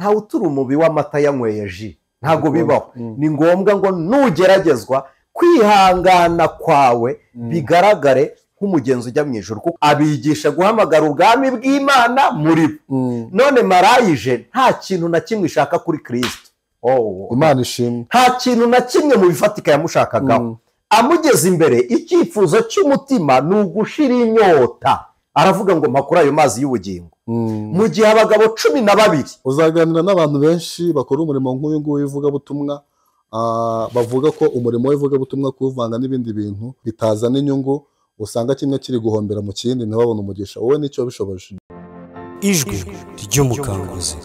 Ntawe utura umubi w'amata yanyweye ji, ntabwo bibaho. Ni ngombwa ngo nugeragezwa kwihangana kwawe bigaragare nk'umugenzi ujya mu ijuru, kuko abigisha guhamagara ubwami bw'Imana muri bo. None marayije nta kintu na kimwe ishaka kuri Kristo. Imana ishimwe. Nta kintu na kimwe mu bifatika yamushakagaho. Amugeze imbere, icyifuzo cy'umutima ni ugushira inyota. Aravuga ngo mpakure ayo mazi y'ubugingo. Mu gihe abagabo 12 uzaganira n'abantu benshi bakora umurimo nk'uyu nguyu w'ivugabutumwa, bavuga ko umurimo w'ivugabutumwa kuwuvanga n'ibindi bintu bitazana inyungu, usanga kimwe kiri guhombera mu kindi ntibabone umugisha. Wowe nicyo bishoboje. Ijwi ry'umukanguzi.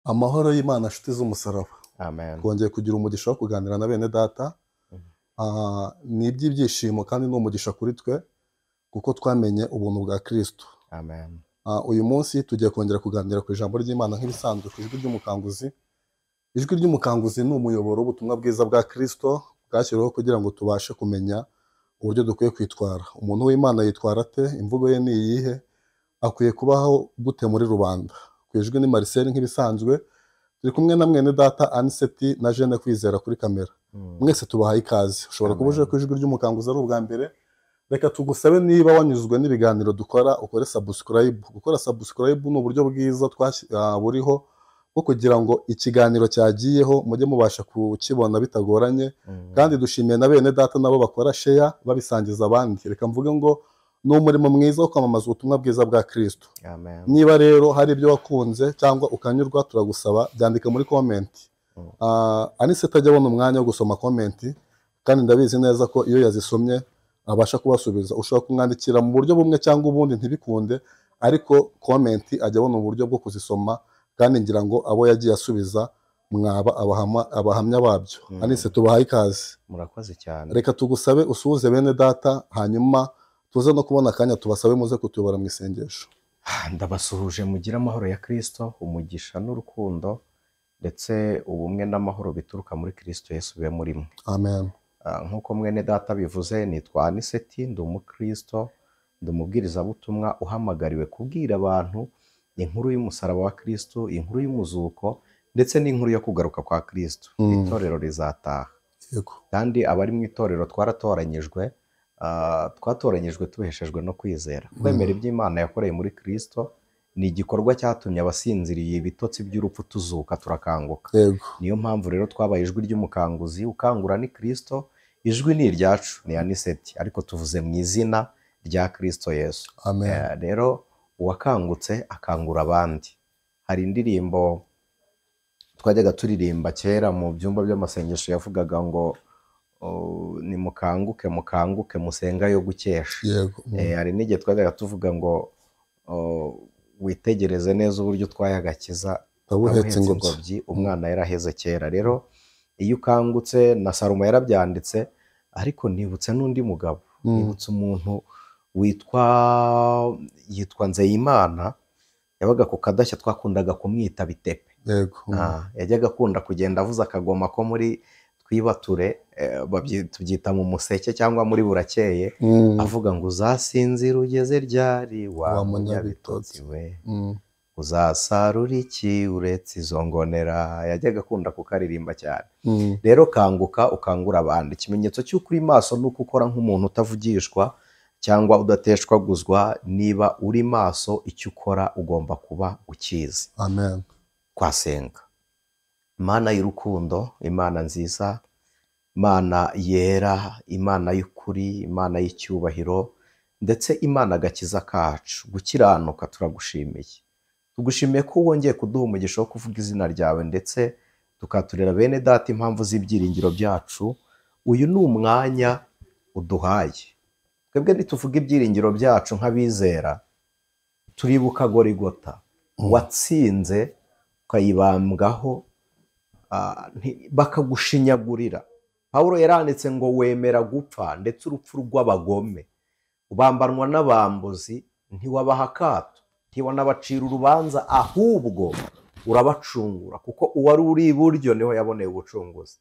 Amahoro y'Imana nshuti z'umusaraba. Amen. Twongeye kugira umugisha wo kuganira na bene data. Ni iby'ibyishimo kandi ni umugisha kuri twe kuko twamenye ubuntu bwa Kristo. Amen. Uyu munsi tugiye kongera kuganira ku ijambo ry'Imana nk'ibisanzwe ku ijwi ry'umukanguzi. Ijwi ry'umukanguzi ni umuyoboro w'ubutumwa bwiza bwa Kristo bwashyiriweho kugira ngo tubashe kumenya uburyo dukwiye kwitwara. Umuntu w'Imana yitwara ate? Imvugo ye ni iyihe? Akwiye kubaho gute muri rubanda? Ku ijwi ni Marcel nk'ibisanzwe, turi kumwe na mwene data Aniseti na Jeanne Kwizera kuri kamera. Mwese tubahaye ikaze. Ushobora kuba uje ku ijwi ry'umukanguzi ari ubwa mbere, reka tugusabe niba wanyuzwe n'ibiganiro dukora ukore subscribe. Gukora subscribe ni uburyo bwiza buriho bwo kugira ngo ikiganiro cyagiyeho mujye mubasha kukibona bitagoranye. Kandi dushimiye na bene data nabo bakora share babisangiza abandi. Reka mvuge ngo ni umurimo mwiza wo kwamamaza ubutumwa bwiza bwa Kristo. Niba rero hari ibyo wakunze cyangwa ukanyurwa, turagusaba byandike muri comment. Aniseti ajya abona umwanya wo gusoma comment, kandi ndabizi neza ko iyo yazisomye abasha kubasubiza. Ushobora kumwandikira mu buryo bumwe cyangwa ubundi ntibikunde, ariko comment ajya abona uburyo bwo kuzisoma, kandi ngira ngo abo yagiye asubiza mwaba abahamya babyo. Anise, tubahaye ikaze. Murakoze cyane. Reka tugusabe usuhuze bene data, hanyuma tuze no kubona akanya tubasabe muze kutuyobora mu isengesho. Ndabasuhuje, mugire amahoro ya Kristo, umugisha n'urukundo ndetse ubumwe n'amahoro bituruka muri Kristo Yesu bibe muri mwe. Amen. Nk'uko mwene data bivuze, nitwa Aniseti, ndi umukristo, ndi umubwirizabutumwa uhamagariwe kubwira abantu inkuru y'umusaraba wa Kristo, inkuru y'umuzuko ndetse n'inkuru yo kugaruka kwa Kristo. Itorero rizataha. Kandi abari mu itorero twaratoranyijwe, twatoranyijwe tubeshejwe no kwizera. Kwemera iby'Imana yakoreye muri Kristo ni igikorwa cyatumye abasinziriye ibitotsi by'urupfu tuzuka turakanguka. Niyo mpamvu rero twabaye ijwi ry'umukanguzi. Ukangura ni Kristo, ijwi ni iryacu, ni Aniseti, ariko tuvuze mu izina rya Kristo Yesu. Amen. Rero uwakangutse akangura abandi. Hari indirimbo twajyaga turirimba kera mu byumba by'amasengesho yavugaga ngo ni mukanguke mukanguke musenga yo gukesha. Hari n'igihe twajyaga tuvuga ngo witegereze neza uburyo utwaye agakiza abuhetse ingobyi, umwana yaraheze kera. Rero iyo ukangutse, na Salomo yarabyanditse, ariko nibutse n'undi mugabo, nibutse umuntu yitwa Nzeyimana, yabaga ku Kadashya, twakundaga kumwita Bitepe. Yajyaga akunda kugenda avuza akagoma ko muri twibature, tubyita mu museke cyangwa muri burakeye, avuga ngo uzasinzira ugeze ryari wa munyabitotsi we, uzasarura iki uretse izo ngonera. Yajyaga akunda kukaririmba cyane. Rero kanguka ukangura abandi. Ikimenyetso cy'uko uri maso ni uko ukora nk'umuntu utavugishwa cyangwa udateshwaguzwa. Niba uri maso, icyo ukora ugomba kuba ukizi. Amen. Twasenga. Imana y'urukundo, Imana nziza, Imana yera, Imana y'ukuri, Imana y'icyubahiro, ndetse Imana agakiza kacu, gukiranuka, turagushimiye. Tugushimiye ko wongeye kuduha umugisha wo kuvuga izina ryawe, ndetse tukaturira bene data impamvu z'ibyiringiro byacu. Uyu ni umwanya uduhaye. Twebwe ntituvuga ibyiringiro byacu nk'abizera, turibuka Gorigota watsinze ukayibambwaho, bakagushinyagurira. Pawulo yaranditse ngo wemera gupfa ndetse urupfu rw'abagome, ubambanwa n'abambuzi, ntiwabaha akato, ntiwanabacira urubanza, ahubwo urabacungura, kuko uwari uri iburyo niho yaboneye ubucunguzi.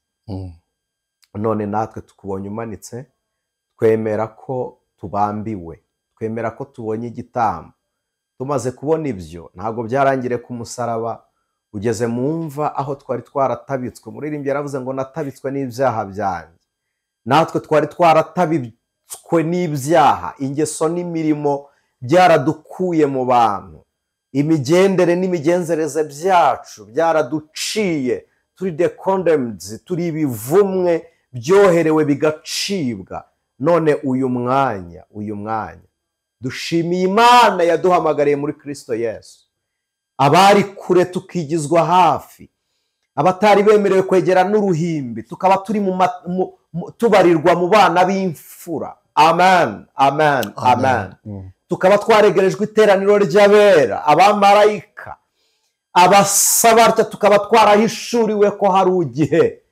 None natwe tukubonye umanitse, twemera ko tubambiwe, twemera ko tubonye igitambo, Tumaze kubona ibyo, ntabwo byarangire ku musaraba, ugeze mu mva aho twari twaratabitswe. Umuririmbyi yaravuze ngo natabitswe n'ibyaha byanjye. Natwe twari twaratabitswe n'ibyaha, ingeso n'imirimo byaradukuye mu bantu, imigendere n'imigenzereze byacu byaraduciye, turi the condemned, turi ibivumwe byoherewe bigacibwa. None uyu mwanya dushimiye Imana yaduhamagariye muri Kristo Yesu. Abari kure tukigizwa hafi, abatari bemerewe kwegera n'uruhimbi tukaba turi tubarirwa mu bana b'imfura. Amen, amen, amen. Tukaba twaregerejwe iteraniro ry'abera, abamarayika, abasabarya, tukaba twarahishuriwe ko hari igihe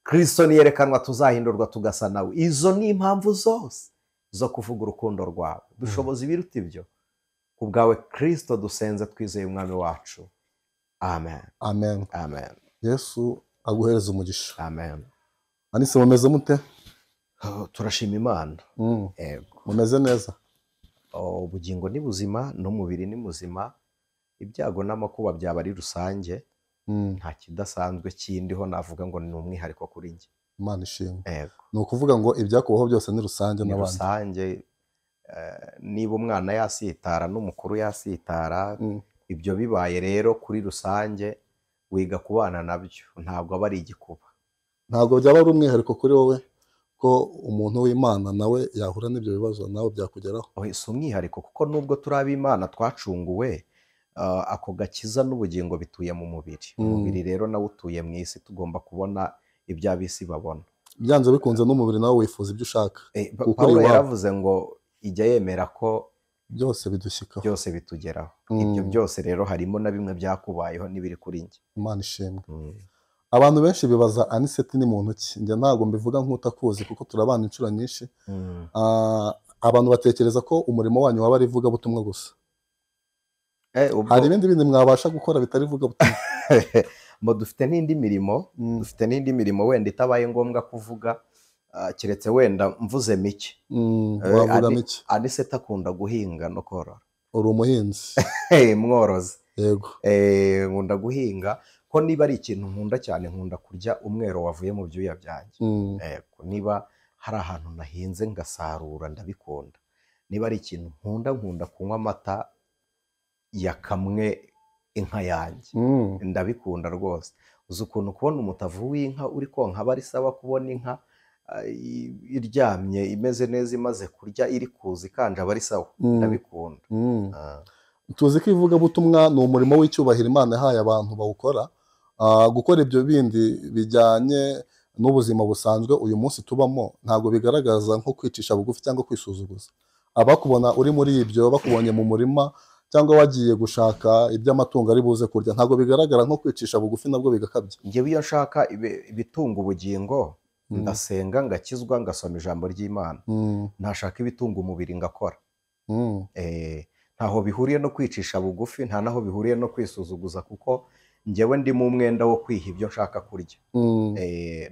Kristo niyerekanwa tuzahindurwa tugasa nawe. Izo ni impamvu zose zo kuvuga urukundo rwawe. Dushoboza ibiruta ibyo ku bwawe Kristo dusenze twizeye umwami wacu. Amen. Amen. Amen. Yesu aguhereza umugisha. Amen. Anise, mumeze mute? Turashima Imana. Yego. Mumeze neza. Ubugingo ni buzima n'umubiri ni muzima, ibyago n'amakuba byaba ari rusange. Nta kidasanzwe kindiho navuga ngo ni umwihariko kuri njye. Imana ishimwe. Ni ukuvuga ngo ibyakubaho byose ni rusange n'abandi. Rusange. Niba umwana yasitara n'umukuru yasitara, ibyo bibaye rero kuri rusange wiga kubana nabyo, ntabwo aba ari igikuba. Ntabwo byaba ari umwihariko kuri wowe ko umuntu w'Imana nawe yahura n'ibyo bibazo, nawe byakugeraho? Si umwihariko, kuko nubwo turi ab'Imana twacunguwe, ako gakiza n'ubugingo bituye mu mubiri. Umubiri rero nawe utuye mu isi, tugomba kubona ibyo ab'isi babona. Byanze bikunze n'umubiri nawe wifuza ibyo ushaka. Pawulo yaravuze ngo ijya yemera ko byose bidushyikaho, byose bitugeraho. Ibyo byose rero harimo na bimwe byakubayeho n'ibiri kuri njye. Imana ishimwe. Abantu benshi bibaza Aniseti ni muntu ki? Njye ntabwo mbivuga nk'utakuzi kuko turabana inshuro nyinshi. Abantu batekereza ko umurimo wanyu waba ari ivugabutumwa gusa. Hari ibindi bindi mwabasha gukora bitari ivugabutumwa? Dufite n'indi mirimo, dufite n'indi mirimo wenda itabaye ngombwa kuvuga, keretse wenda mvuze mike. Wavuga mike. Aniseti akunda guhinga no korora. Uri umuhinzi? Mworozi. Yego. Nkunda guhinga, ko niba ari ikintu nkunda cyane nkunda kurya umwero wavuye mu byuya byanjye. Niba hari ahantu nahinze ngasarura ndabikunda. Niba ari ikintu nkunda kunywa amata yakamwe inka yanjye. Ndabikunda rwose. Uzi ukuntu kubona umutavu w'inka uri konka aba ari sawa, kubona inka iryamye imeze neza imaze kurya iri kuza ikanja aba ari sawa. Ndabikunda. Tuzi ko ivugabutumwa ni umurimo w'icyubahiro Imana yahaye abantu bawukora. Gukora ibyo bindi bijyanye n'ubuzima busanzwe uyu munsi tubamo ntabwo bigaragaza nko kwicisha bugufi cyangwa kwisuzuguza. Abakubona uri muri ibyo, bakubonye mu murima cyangwa wagiye gushaka iby'amatungo ari buze kurya, ntabwo bigaragara nko kwicisha bugufi, nabwo bigakabya. Njyewe iyo nshaka ibitunga ubugingo ndasenga ngakizwa ngasoma ijambo ry'Imana. Ntashaka ibitunga umubiri ngakora. Ntaho bihuriye no kwicisha bugufi, nta naho bihuriye no kwisuzuguza, kuko njyewe ndi mu mwenda wo kwiha ibyo nshaka kurya.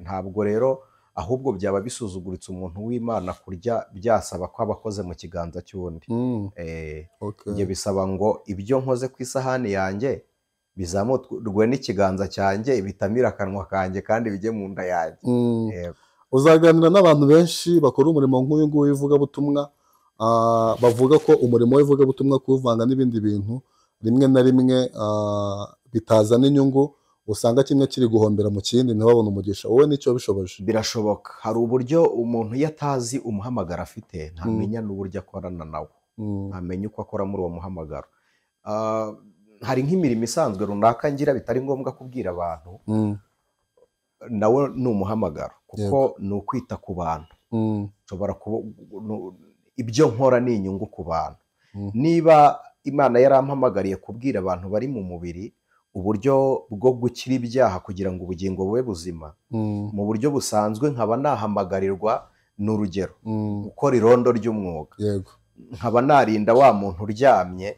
Ntabwo rero ahubwo byaba bisuzuguritse umuntu w'Imana kurya byasaba ko abakoze mu kiganza cy'undi. Njye bisaba ngo ibyo nkoze ku isahani yanjye bizamurwe n'ikiganza cyanjye, bitamira akanwa kanjye kandi bijye mu nda yanjye. Uzaganira n'abantu benshi bakora umurimo nk'uyu nguyu w'ivugabutumwa, bavuga ko umurimo w'ivugabutumwa kuwuvanga n'ibindi bintu rimwe na rimwe bitazana inyungu, usanga kimwe kiri guhombera mu kindi ntibabone umugisha. Wowe nicyo bishoboje? Birashoboka. Hari uburyo umuntu iyo atazi umuhamagaro afite ntamenya n'uburyo akorana nawo, ntamenya uko akora muri uwo muhamagaro. Hari nk'imirimo isanzwe runaka ngira bitari ngombwa kubwira abantu, nawo ni umuhamagaro kuko ni ukwita ku bantu. Nshobora ibyo nkora ni inyungu ku bantu. Niba Imana yarampamagariye kubwira abantu bari mu mubiri uburyo bwo gukira ibyaha kugira ngo ubugingo bube buzima, mu buryo busanzwe nkaba nahamagarirwa, n'urugero gukora irondo ry'umwuga, nkaba narinda wa muntu uryamye,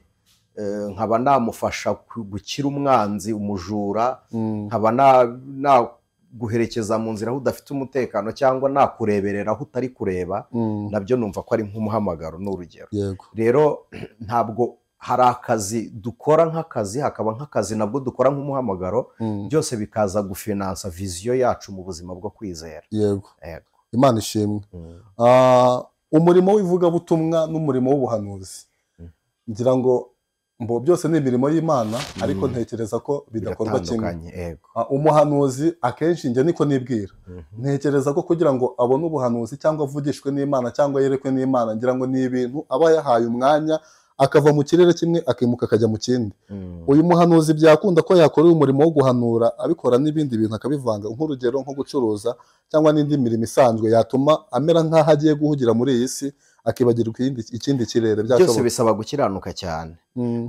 nkaba namufasha gukira umwanzi umujura, nkaba naguherekeza mu nzira aho udafite umutekano cyangwa nakureberera aho utari kureba, nabyo numva ko ari nk'umuhamagaro, n'urugero. Rero ntabwo Hari akazi dukora nk'akazi, hakaba nk'akazi nabwo dukora nk'umuhamagaro, byose bikaza gufinansa vision yacu mu buzima bwo kwizera. Yego. Imana ishimwe. Umurimo w'ivugabutumwa n'umurimo w'ubuhanuzi, ngira ngo mbo byose ni imirimo y'Imana, ariko ntekereza ko bidakorwa kimwe. Umuhanuzi akenshi njye niko nibwira, ntekereza ko kugira ngo abone ubuhanuzi cyangwa avugishwe n'Imana cyangwa yerekwe n'Imana, ngira ngo ni ibintu aba yahaye umwanya, akava mu kirere kimwe akimuka akajya mu kindi. Uyu muhanuzi byakunda ko yakora umurimo wo guhanura abikora n'ibindi bintu akabivanga, nk'urugero nko gucuruza cyangwa n'indi mirimo isanzwe yatuma amera nk'aho agiye guhugira muri iyi si akibagirwa ikindi kirere. Byose bisaba gukiranuka cyane.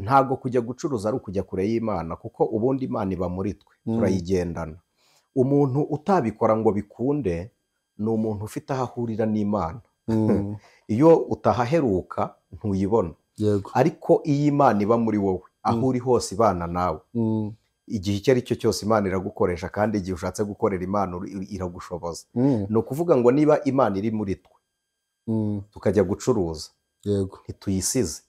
Ntabwo kujya gucuruza ari ukujya kure y'Imana, kuko ubundi Imana iba muri twe, turayigendana. Umuntu utabikora ngo bikunde ni umuntu ufite aho ahurira n'Imana. Iyo utahaheruka ntuyibona. Ariko iyo Imana iba muri wowe, aho uri hose ibana nawe, igihe icyo ari cyo cyose Imana iragukoresha, kandi igihe ushatse gukorera Imana iragushoboza. Ni ukuvuga ngo niba Imana iri muri twe tukajya gucuruza, ntituyisize,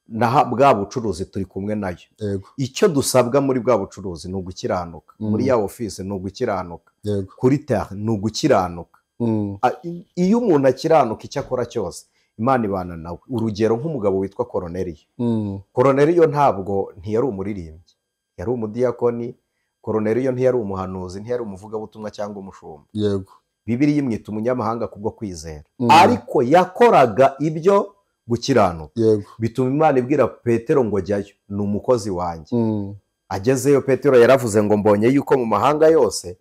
naha bwa bucuruzi turi kumwe nayo. Icyo dusabwa muri bwa bucuruzi ni ugukiranuka, muri ya office ni ugukiranuka, kuri terre ni ugukiranuka. Iyo umuntu akiranuka icyo akora cyose Imana ibana nawe. Urugero nk'umugabo witwa Koroneliyo. Koroneliyo ntabwo ntiyari umuririmbyi, yari umudiyakoni. Koroneliyo ntiyari umuhanuzi, ntiyari umuvugabutumwa cyangwa umushumba. Yego. Bibiliya imwita umunyamahanga kubwo kwizera, ariko yakoraga ibyo gukiranuka. Yego. Bituma Imana ibwira Petero ngo jyayo, ni umukozi wanjye. Agezeyo Petero yaravuze ngo mbonye yuko mu mahanga yose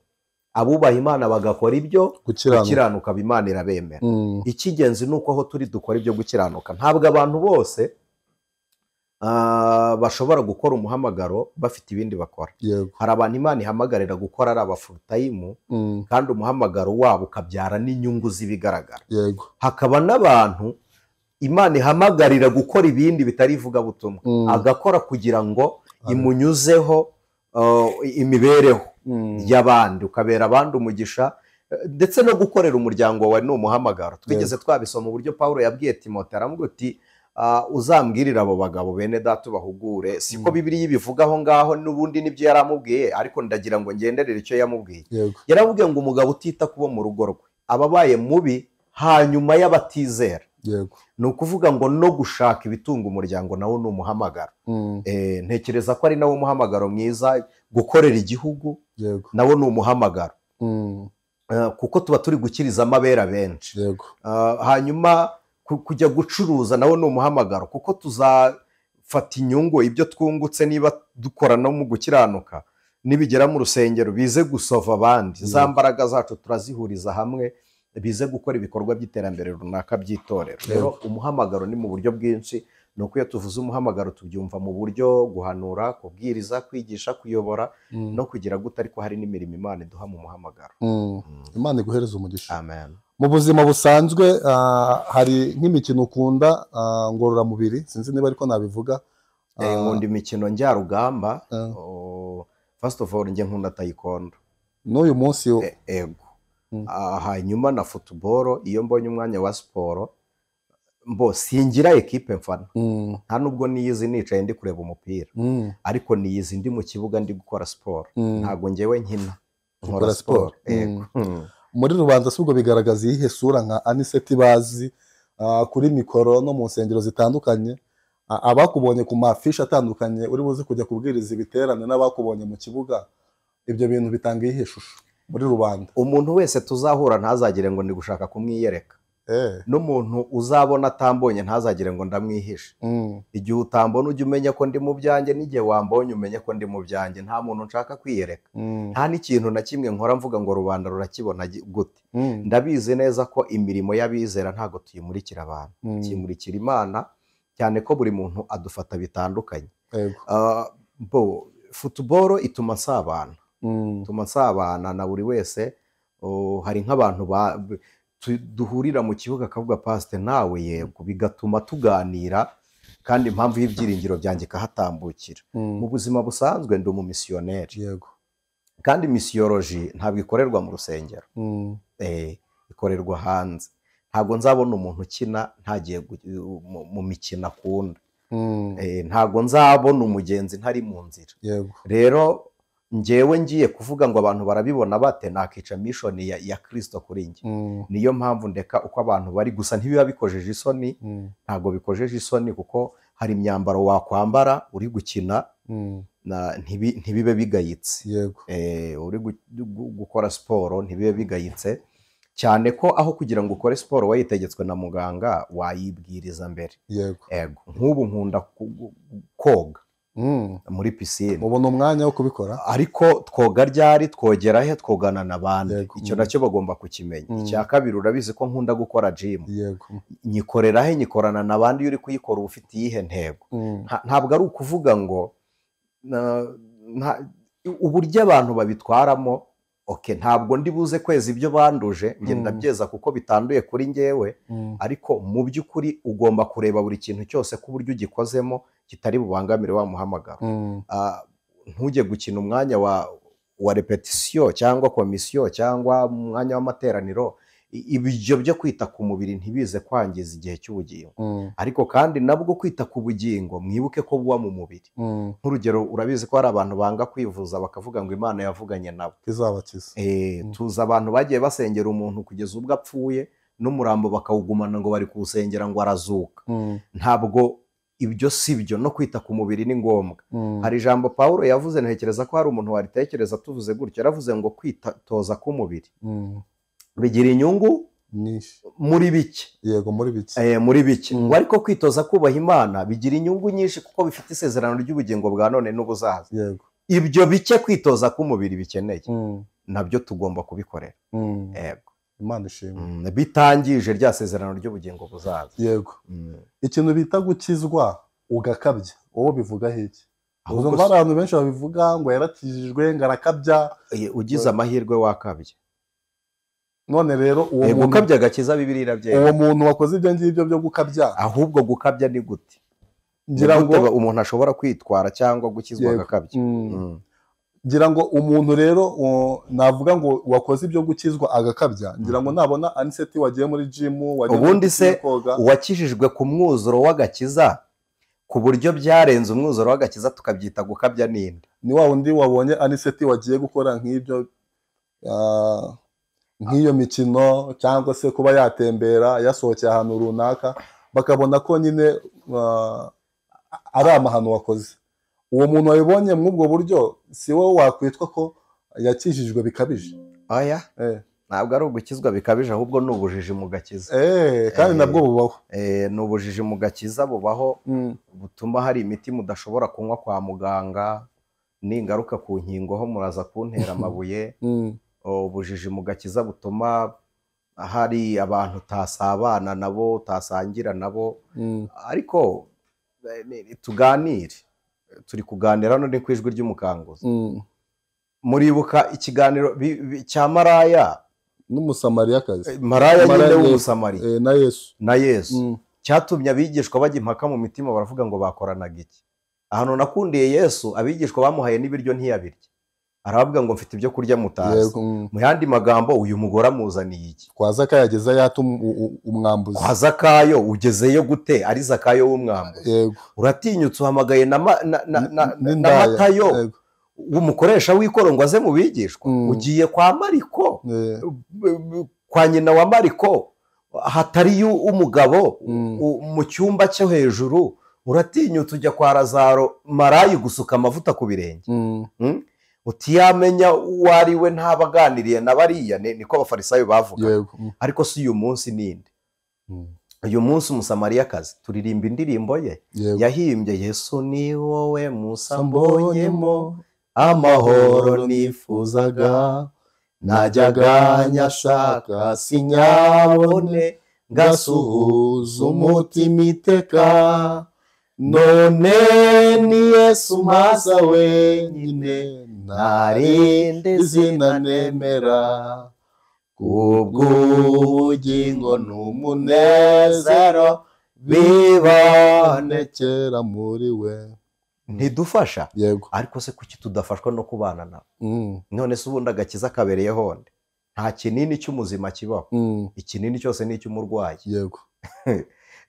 abubaha Imana bagakora ibyo gukiranuka, Imana irabemera. Icy'ingenzi ni uko aho turi dukora ibyo gukiranuka. Ntabwo abantu bose bashobora gukora umuhamagaro bafite ibindi bakora. Hari abantu Imana ihamagarira gukora ari abafurutayimu, kandi umuhamagaro wabo ukabyara n'inyungu z'ibigaragara. Hakaba n'abantu Imana ihamagarira gukora ibindi bitari ivugabutumwa, agakora kugira ngo imunyuzeho imibereho y'abandi, ukabera abandi umugisha, ndetse no gukorera umuryango wawe ni umuhamagaro. Twigeze twabisoma uburyo Paulo yabwiye Timote, aramubwira ati uzambwirira abo bagabo bene data ubahugure. Siko Bibiliya ibivuga aho ngaho, n'ubundi nibyo yaramubwiye, ariko ndagira ngo ngenderere icyo yamubwiye. Yaramubwiye ngo umugabo utita kubo mu rugo rwe ababaye mubi hanyuma y'abatizera. Ni ukuvuga ngo no gushaka ibitunga umuryango nawo ni umuhamagaro. Ntekereza ko ari nawo umuhamagaro mwiza. Gukorera igihugu nawo ni umuhamagaro, kuko tuba turi gukiriza amabera benshi. Hanyuma kujya gucuruza nawo ni umuhamagaro, kuko tuzafata inyungu ibyo twungutse niba dukora no mu gukiranuka, nibigera mu rusengero bize gusova abandi. Za mbaraga zacu turazihuriza hamwe bize gukora ibikorwa by'iterambere runaka by'itorero. Rero umuhamagaro ni mu buryo bwinshi. Ni uko iyo tuvuze umuhamagaro tubyumva mu buryo guhanura, kubwiriza, kwigisha, kuyobora no kugira gute, ariko hari n'imirimo Imana iduha mu muhamagaro. Imana iguhereze umugisha. Amen. Mu buzima busanzwe hari nk'imikino ukunda ngororamubiri, sinzi niba ariko nabivuga. Nkunda imikino njyarugamba. First of all njye nkunda taekwondo. N'uyu munsi ego. Hanyuma na football, iyo mbonye umwanya wa siporo mbo singira ekipe mfana, nta nubwo niyizi nicaye ndi kureba umupira, ariko niyizi ndi mu kibuga ndi gukora siporo. Ntago ngewe nkina, nkora siporo. Muri rubanda si ubwo bigaragaza iyihe sura nka Aniseti bazi kuri mikoro no mu nsengero zitandukanye, abakubonye ku mafishi atandukanye uri buze kujya kubwiriza ibiterane n'abakubonye mu kibuga, ibyo bintu bitanga iyihe shusho muri rubanda? Umuntu wese tuzahura ntazagire ngo ndi gushaka kumwiyereka. N'umuntu uzabona atambonye ntazagire ngo ndamwihishe. Igihe utambona ujye umenya ko ndi mu byanjye, n'igihe wambonye umenye ko ndi mu byanjye. Nta muntu nshaka kwiyereka, nta n'ikintu na kimwe nkora mvuga ngo rubanda rurakibona gute. Ndabizi neza ko imirimo y'abizera ntago tuyimurikira abantu, tuyimurikira Imana, cyane ko buri muntu adufata bitandukanye. Football ituma nsabana, ituma nsabana na buri wese. Hari nk'abantu duhurira mu kibuga akavuga pasite nawe yego, bigatuma tuganira, kandi impamvu y'ibyiringiro byanjye ikahatambukira. Mu buzima busanzwe ndi umumisiyoneri. Yego. Kandi misiyoloji ntabwo ikorerwa mu rusengero, ikorerwa hanze. Ntabwo nzabona umuntu ukina ntagiye mu mikino akunda. Ntabwo nzabona umugenzi ntari mu nzira. Rero njyewe ngiye kuvuga ngo abantu barabibona bate, nakica mission ya Kristo kuri njye. Niyo mpamvu ndeka uko abantu bari, gusa ntibiba bikojeje isoni. Ntabwo bikojeje isoni kuko hari imyambaro wakwambara uri gukina ntibibe bigayitse. Uri gukora siporo ntibibe bigayitse, cyane ko aho kugira ngo ukore siporo wayitegetswe na muganga wayibwiriza mbere. Yego, nk'ubu nkunda koga muri pisine. Ubona umwanya wo kubikora? Ariko twoga ryari, twogera he, twogana n'abandi, icyo nacyo bagomba kukimenya. Icya kabiri, urabizi ko nkunda gukora gym. Nyikorera he, nyikorana n'abandi, iyo uri kuyikora uba ufite iyihe ntego? Ntabwo ari ukuvuga ngo uburyo abantu babitwaramo. Okay, ntabwo ndi buze kweza ibyo banduje, njye ndabyeza kuko bitanduye kuri njyewe, ariko mu by'ukuri ugomba kureba buri kintu cyose ko uburyo ugikozemo kitari bubangamire wa muhamagaro. Ntujye gukina umwanya wa repetisiyo cyangwa komisiyo cyangwa umwanya w'amateraniro, ibyo byo kwita ku mubiri ntibize kwangiza igihe cy'ubugingo. Ariko kandi nabwo kwita ku bugingo mwibuke ko buba mu mubiri. Nk'urugero, urabizi ko hari abantu banga kwivuza bakavuga ngo Imana yavuganye nabo izabakiza. Tuzi abantu bagiye basengera umuntu kugeza ubwo apfuye, n'umurambo bakawugumana ngo bari kuwusengera ngo arazuka. Ntabwo ibyo si byo, no kwita ku mubiri ni ngombwa. Hari ijambo Pawulo yavuze, ntekereza ko hari umuntu waritekereza tuvuze gutyo, yaravuze ngo kwitoza k'umubiri bigira inyungu nyinshi muri bike. Yego, muri bike. Muri bike. Ngo ariko kwitoza kubaha Imana bigira inyungu nyinshi kuko bifite isezerano ry'ubugingo bwa none n'ubuzaza. Yego. Ibyo bike kwitoza k'umubiri bikeneye nabyo tugomba kubikorera. Yego. Imana ishimwe. Bitangije rya sezerano ry'ubugingo buzaza. Yego. Ikintu bita gukizwa ugakabya, wowe bivuga iki? Uzumva abantu benshi babivuga ngo yarakijijwe ngo arakabya. Ugize amahirwe wakabya. None rero uwo muntu gukabya agakiza Bibiliya irabyemera. Uwo muntu wakoze ibyo ngibyo byo gukabya, ahubwo gukabya ni gute? Ngira ngo umuntu ashobora kwitwara cyangwa gukizwa agakabya. Ngira ngo umuntu rero navuga ngo wakoze ibyo gukizwa agakabya, ngira ngo nabona Aniseti wagiye muri gym, wagiye ubundi se uwakijijwe ku mwuzuro w'agakiza ku buryo byarenze umwuzuro w'agakiza tukabyita gukabya ninde? Ni wa wundi wabonye Aniseti wagiye gukora nk'ibyo nk'iyo mikino cyangwa se kuba yatembera yasohokeye ahantu runaka, bakabona ko nyine ari amahano wakoze. Uwo muntu wabibonye muri ubwo buryo si wowe wakwitwa ko yakijijwe bikabije? Oya, ntabwo ari ugukizwa bikabije, ahubwo ni ubujiji mu gakiza. Kandi nabwo bubaho. Ni ubujiji mu gakiza bubaho, butuma hari imiti mudashobora kunywa kwa muganga, n'ingaruka ku nkingo ho muraza kuntera amabuye. Ubujiji mu gakiza butuma hari abantu utasabana nabo, utasangira nabo. Ariko tuganire, turi kuganira none ku Ijwi ry'Umukanguzi. Muribuka ikiganiro cya Maraya n'Umusamariyakazi, Maraya nyine w'Umusamariya na Yesu, cyatumye abigishwa bajya impaka mu mitima, baravuga ngo bakoranaga iki? Ahantu nakundiye Yesu, abigishwa bamuhaye n'ibiryo ntiyabirya, aravuga ngo mfite ibyo kurya mutazi. Mu yandi magambo, uyu mugore amuzaniye iki? Kwa Zakayo ageze yata umwambuzi. Kwa Zakayo ugezeyo gute ari Zakayo w'umwambuzi? Uratinyutse uhamagaye na Matayo umukoresha w'ikoro ngo aze mu bigishwa. Ugiye kwa Mariko, kwa nyina wa Mariko hatari umugabo mu cyumba cyo hejuru, uratinyutse ujya kwa Lazaro marayi gusuka amavuta ku birenge. Utiyamenya uwo ari we ntabaganiriye na bariya, niko abafarisayo bavuga. Ariko si uyu munsi ninde? Uyu munsi Umusamariyakazi turirimba indirimbo ye yahimbye, Yesu ni wowe Musa mbonyemo amahoro nifuzaga, najyaga nyashaka sinyabone, ngasuhuza umutima iteka, none ni Yesu maza wenyine, ntarinde zina nemera, kubw'ubugingo n'umunezero bibonekera muri we. Ntidufasha. Ariko se kuki tudafashwa no kubana nabo? None se ubundi agakiza kabereyeho nde? Nta kinini cy'umuzima kibaho, ikinini cyose ni icy'umurwayi. Yego.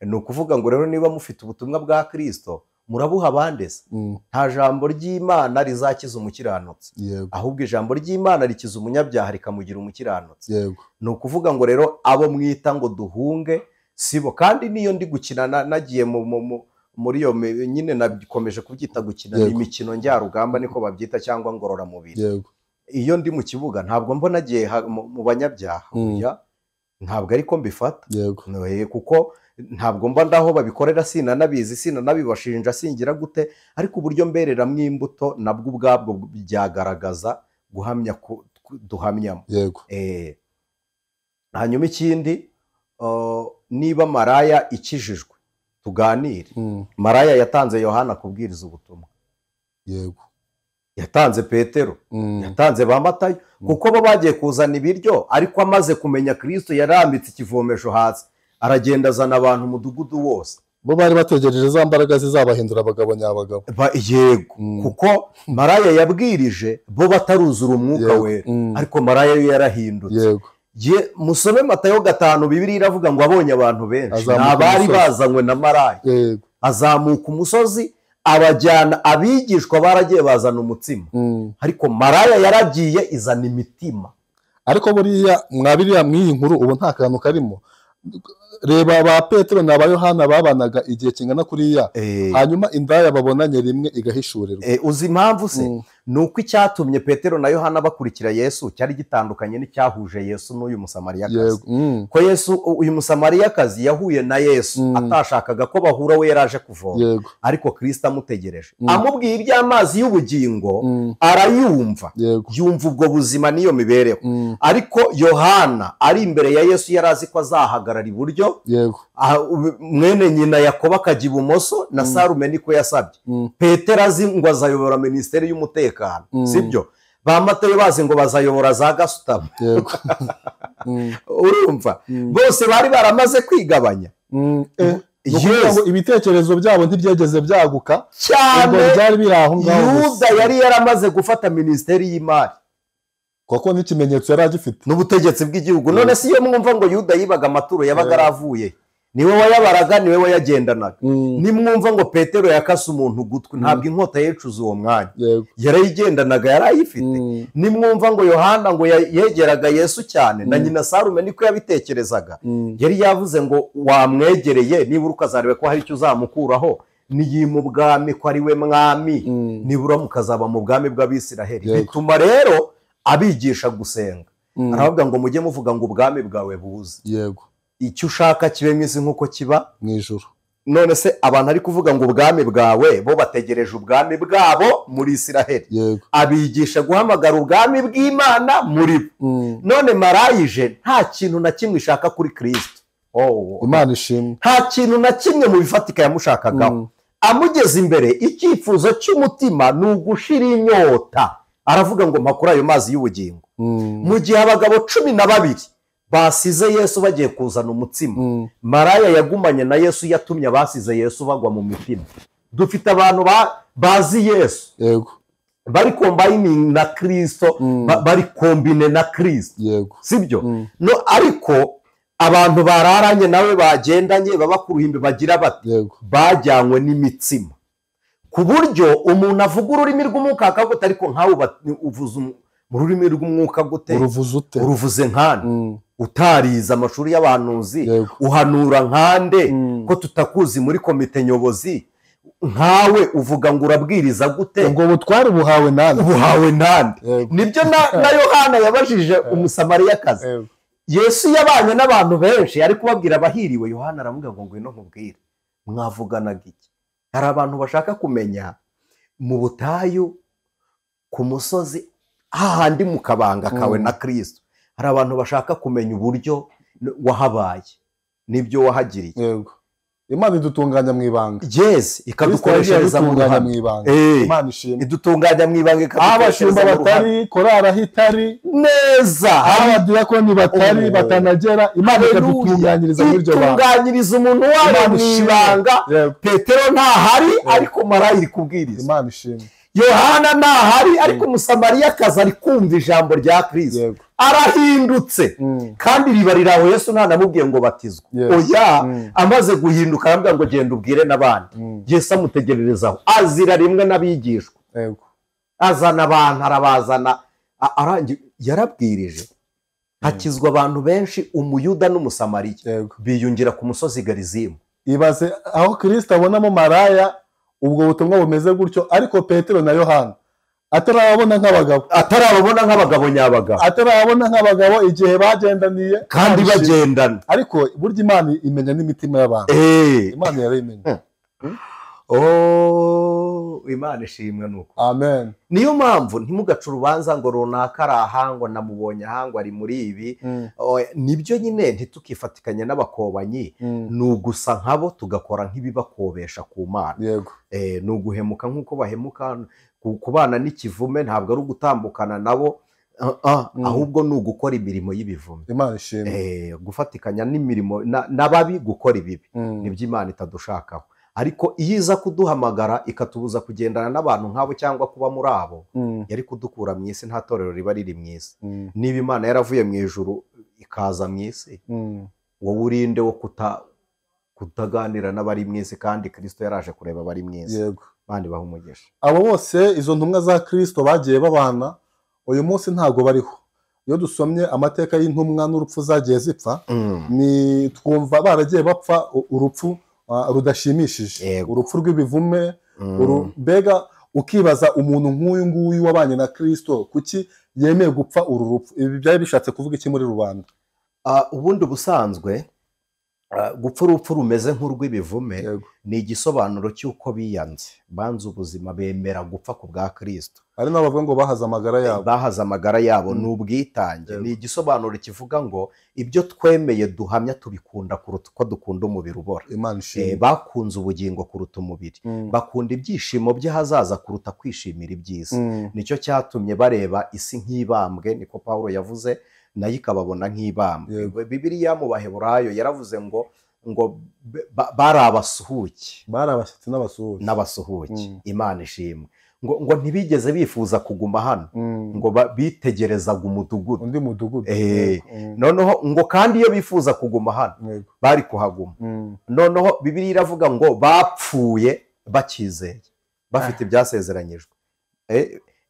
Ni ukuvuga ngo rero niba mufite ubutumwa bwa Kristo murabuha abandi se? Nta jambo ry'Imana rizakiza umukiranutsi, ahubwo ijambo ry'Imana rikiza umunyabyaha rikamugira umukiranutsi. Ni ukuvuga ngo rero abo mwita ngo duhunge sibo. Kandi niyo ndi gukina nagiye muri iyo nyine nakomeje kubyita gukina imikino njyarugamba niko babyita, cyangwa ngororamubiri. Iyo ndi mu kibuga ntabwo mbona nagiye mu banyabyaha, ntabwo ariko mbifata, kuko ntabwo mba ndaho babikorera, sinanabizi, sinanabibashinja, singira gute, ariko uburyo mbereramo imbuto nabwo ubwabwo byagaragaza guhamya duhamyamo. Hanyuma ikindi, niba maraya ikijijwe tuganire. Maraya yatanze Yohana kubwiriza ubutumwa, yatanze Petero, yatanze ba Matayo, kuko bo bagiye kuzana ibiryo, ariko amaze kumenya Kristo yarambitse ikivomesho hasi aragenda azana abantu umudugudu wose. Bo bari bategereje za mbaraga zizabahindura abagabo nyabagabo. Yego, kuko maraya yabwirije bo bataruzura umwuka wera, ariko maraya yo yarahindutse. Musome Matayo 5, Bibiliya iravuga ngo abonye abantu benshi abari bazanywe na maraya, azamuka umusozi abajyana, abigishwa baragiye bazana umutsima, ariko maraya yaragiye izana imitima. Ariko buriya mwabiriya mw'iyi nkuru ubu nta kantu karimo. Reba ba Petero na ba Yohana babanaga igihe kingana kuriya, hanyuma indaya babonanye rimwe igahishurirwa. Uzi impamvu se? Ni uko icyatumye Petero na Yohana bakurikira Yesu cyari gitandukanye n'icyahuje Yesu n'uyu Musamariyakazi. Ko Yesu, uyu Musamariyakazi yahuye na Yesu atashakaga ko bahura, we yaraje kuvoma, ariko Kristo amutegereje, amubwiye iby'amazi y'ubugingo, arayumva, yumva ubwo buzima n'iyo mibereho. Ariko Yohana ari imbere ya Yesu yari azi ko azahagarara iburyo, mwene nyina Yakobo akajya ibumoso, na Sarume niko yasabye. Petero azi ngo azayobora minisiteri y'umutekano, sibyo? Ba Matayo bazi ngo bazayobora za gasutamo. Urumva bose bari baramaze kwigabanya. Ibitekerezo byabo ntibyegeze byaguka cyane, byari biri aho ngaho. Yuda yari yaramaze gufata minisiteri y'imari, kuko n'ikimenyetso yari agifite n'ubutegetsi bw'igihugu. None si iyo mwumva ngo Yuda yibaga amaturo yabaga aravuye, niwe wayabaraga, niwe wayagendanaga. Nimwumva ngo Petero yakase umuntu ugutwi, ntabwo inkota yecuza uwo mwanya, yarayigendanaga, yarayifite. Nimwumva ngo Yohana ngo yegeraga Yesu cyane, na nyina Sarume niko yabitekerezaga, yari yavuze ngo wamwegereye nibura ukazarebe ko hari icyo uzamukuraho, niyima ubwami ko ari we mwami, nibura mukazaba mu bwami bw'Abisiraheli. Bituma rero abigisha gusenga, aravuga ngo mujye muvuga ngo ubwami bwawe buze, icyo ushaka kibe mu isi nk'uko kiba mu ijuru. None se abantu ari kuvuga ngo ubwami bwawe, bo bategereje ubwami bwabo muri Isiraheli. Abigisha guhamagara ubwami bw'Imana muri bo. None marayije nta kintu na kimwe ishaka kuri Kristo. Imana ishimwe. Nta kintu na kimwe mu bifatika yamushakagaho. Amugeze imbere, icyifuzo cy'umutima ni ugushira inyota. Aravuga ngo mpakure ayo mazi y'ubugingo. Mu gihe abagabo 12 basize Yesu bagiye kuzana umutsima, maraya yagumanye na Yesu yatumye abasize Yesu bagwa mu mitima. Dufite abantu bazi Yesu, bari kombayini na Kristo, bari kombine na Kristo, sibyo? No, ariko abantu bararanye nawe bagendanye baba ku ruhimbi bagira bati bajyanywe n'imitsima, ku buryo umuntu avuga ururimi rw'umwuka akavuga ariko nkawe uvuze mu rurimi rw'umwuka gute? Uruvuze nkande? Utarize amashuri y'abahanuzi, uhanura nkande ko tutakuzi muri komite nyobozi? Nkawe uvuga ngo urabwiriza gute? Ubwo butware buhawe nande? Buhawe nande? Nibyo na Yohana yabajije Umusamariyakazi. Yesu yabanye n'abantu benshi ari kubabwira abahiriwe, Yohana aravuga ngo ngwino nkubwire. Mwavuganaga iki? Hari abantu bashaka kumenya mu butayu ku musozi hahandi mu kabanga kawe na Kristo. Hari abantu bashaka kumenya uburyo wahabaye n'ibyo wahagiriye. Yego. Imana idutunganya mu ibanga. Yes, ikadukoreshereza mu ibanga. Imana ishimwe. Idutunganya mu ibanga ikadukoreshereza mu ruhame. Abashumba batari, korari aho itari neza, abadiyakoni batari batanagera, Imana ikadutunganyiriza muri iryo banga. Itunganyiriza umuntu wayo mu ibanga. Petero ntahari ariko marayika iri kubwiriza. Imana ishimwe. Yohana ntahari ariko Umusamariyakazi ari kumva ijambo rya Kristo. Arahindutse. Kandi riba riraho Yesu ntanamubwiye ngo batizwe. Oya, amaze guhinduka arambwira ngo genda ubwire n'abandi. Yesu amutegererezaho azira rimwe n'abigishwa. Azana abantu arabazana, yarabwirije hakizwa abantu benshi, umuyuda n'umusamariya biyungira ku musozi Garizimu. Ibaze aho Kristo abonamo maraya ubwo butumwa bumeze gutyo, ariko Petero na Yohana atarababona nk'abagabo, atarababona nk'abagabo nyabagabo, atarababona nk'abagabo igihe bagendaniye kandi bagendana. Ariko burya Imana imenya n'imitima y'abantu. Imana yarayimenya. Imana ishimwe nuko. Amen. Niyo mpamvu ntimugace urubanza ngo runaka ari aha, ngo namubonye aha, ngo ari muri ibi. Nibyo nyine ntitukifatikanye n'abakobanyi, ni ugusa nkabo tugakora nk'ibibakobesha ku Mana. Yego. Ni uguhemuka nk'uko bahemuka, kubana n'ikivume ntabwo ari ugutambukana nabo, ahubwo ni ugukora imirimo y'ibivume. Imana ishimwe. Gufatikanya n'imirimo n'ababi gukora ibibi nibyo Imana itadushakaho. Ariko iyo iza kuduhamagara ikatubuza kugendana n'abantu nk'abo cyangwa kuba muri abo, yari kudukura mu isi, nta torero riba riri mu isi. Niba Imana yaravuye mu ijuru ikaza mu isi, wowe urinde wo kutaganira n'abari mu isi, kandi Kristo yaraje kureba abari mu isi. Yego. Bandi baha umugisha. Abo bose izo ntumwa za Kristo bagiye babana, uyu munsi ntago bariho. Iyo dusomye amateka y'intumwa n'urupfu zagiye zipfa, ni twumva baragiye bapfa urupfu rudashimishije, urupfu rw'ibivume, mbega ukibaza umuntu nk'uyu nguyu wabanye na Kristo kuki yemeye gupfa uru rupfu? Ibi byari bishatse kuvuga iki muri rubanda? Ubundi busanzwe gupfa urupfu rumeze nk'urw'ibivume ni igisobanuro cy'uko biyanze, banze ubuzima, bemera gupfa ku bwa Kristo. Ari nabo bavuga ngo bahaze amagara yabo. Bahaze amagara yabo, ni ubwitange. Ni igisobanuro kivuga ngo ibyo twemeye duhamya tubikunda kuruta uko dukunda umubiri ubora. Imana ishimwe. Bakunze ubugingo kuruta umubiri, bakunda ibyishimo by'ahazaza kuruta kwishimira ibyiza. Nicyo cyatumye bareba isi nk'ibambwe, niko Paulo yavuze, nayo ikababona nk'ibambwe. Bibiliya mu Baheburayo yaravuze ngo bari abasuhuke, bari abashyitsi n'abasuhuke. Imana ishimwe. Ngo ntibigeze bifuza kuguma hano, ngo bitegerezaga umudugudu, undi mudugudu. Noneho ngo kandi iyo bifuza kuguma hano bari kuhaguma. Noneho Bibiliya iravuga ngo bapfuye bakizeye, bafite ibyasezeranyijwe.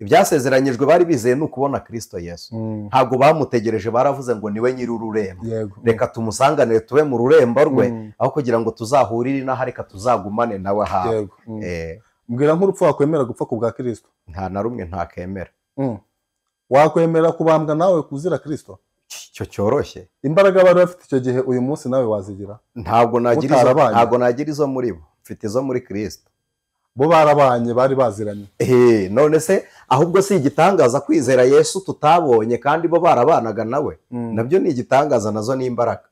Ibyasezeranyijwe bari bizeye ni ukubona Kristo Yesu. Ntabwo bamutegereje, baravuze ngo niwe nyiri ururembo, reka tumusanganire tube mu rurembo rwe, aho kugira ngo tuzahurire inaha, reka tuzagumane nawe ahawe. Mbwira nk'urupfu wakwemera gupfa ku bwa Kristo? Nta na rumwe ntakemera. Wakwemera kubambwa nawe kuzira Kristo? Icyo cyoroshye. Imbaraga bari bafite icyo gihe uyu munsi nawe wazigira? Ntabwo nagira izo muri bo, mfite izo muri Kristo. Bo barabanye, bari baziranye. None se ahubwo si igitangaza kwizera Yesu tutabonye kandi bo barabanaga nawe? Nabyo ni igitangaza, nazo ni imbaraga.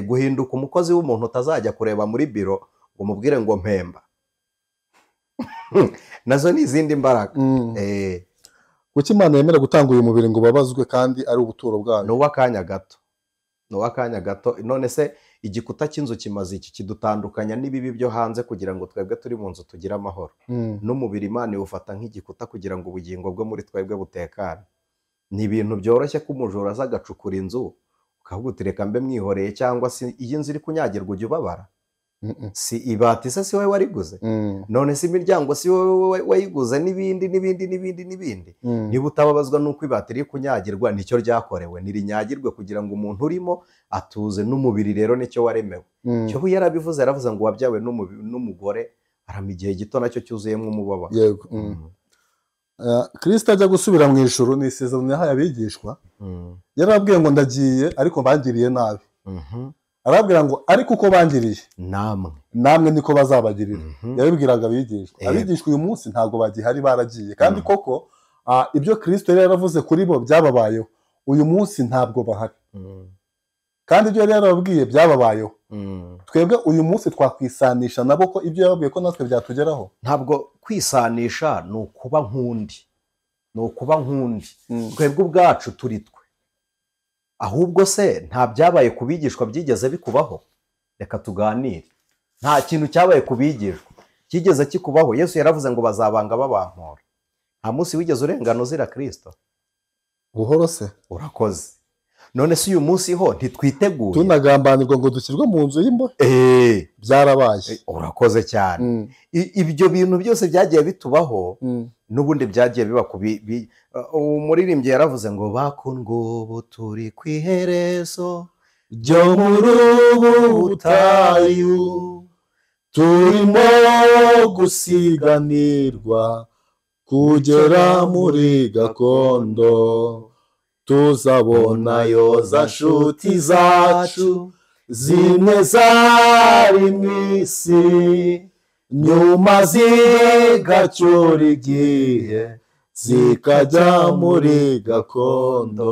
Guhinduka umukozi w'umuntu utazajya kureba muri biro ngo umubwire ngo mpemba, nazo ni izindi mbaraga. Kuki Imana yemera gutanga uyu mubiri ngo ubabazwe kandi ari ubuturo bwayo? Ni uw'akanya gato, ni uw'akanya gato. None se igikuta cy'inzu kimaze iki? Kidutandukanya n'ibibi byo hanze kugira ngo twebwe turi mu nzu tugire amahoro. N'umubiri Imana iwufata nk'igikuta kugira ngo ubugingo bwo muri twebwe butekane. Ni ibintu byoroshye ko umujura aza agacukura inzu ukavuga uti reka mbe mwihoreye, cyangwa se iyi nzu iri kunyagirwa ujya ubabara. Si ibati se si wowe wariguze? None si imiryango si wowe wayiguze? N'ibindi n'ibindi n'ibindi n'ibindi. Niba utababazwa n'uko ibati riri kunyagirwa, nicyo ryakorewe, nirinyagirwe kugira ngo umuntu urimo atuze. N'umubiri rero nicyo waremewe. Cyo yarabivuze, yaravuze ngo wabyawe n'umugore arama igihe gito, nacyo cyuzuyemo umubabaro. Yego. Kristo ajya gusubira mu ijuru, ni isezerano yahaye abigishwa. Yarababwiye ngo ndagiye ariko bangiriye nabi. Arababwira ngo ariko uko bangiriye namwe niko bazabagirira. Yabibwiraga abigishwa. Abigishwa uyu munsi ntabwo bagihari, baragiye. Kandi koko ibyo Kristo yari yaravuze kuri bo byababayeho, uyu munsi ntabwo bahari. Kandi ibyo yari yarababwiye byababayeho. Twebwe uyu munsi twakwisanisha nabo ko ibyo yababwiye ko natwe byatugeraho? Ntabwo kwisanisha ni ukuba nk'undi, ni ukuba nk'undi. Twebwe ubwacu turi twe. Ahubwo se nta byabaye ku bigishwa byigeze bikubaho? Reka tuganire. Nta kintu cyabaye ku bigishwa kigeze kikubaho. Yesu yaravuze ngo bazabanga babampora. Nta munsi wigeze urengana uzira Kristo. Buhoro se. Urakoze. None se uyu munsi ho ntitwiteguye? Tunagambanirwa ngo dushyirwe mu nzu y'imbohe. Byarabaye. Urakoze cyane. Ibyo bintu byose byagiye bitubaho, n'ubundi byagiye biba ku umuririmbyi yaravuze ngo bakundwa ubu turi ku iherezo ryo muri ubu butayu, turimo gusiganirwa kugera muri gakondo, tuzabona yoza nshuti zacu zimwe zari mu isi, nyuma zigacyura igihe zikajya muri gakondo.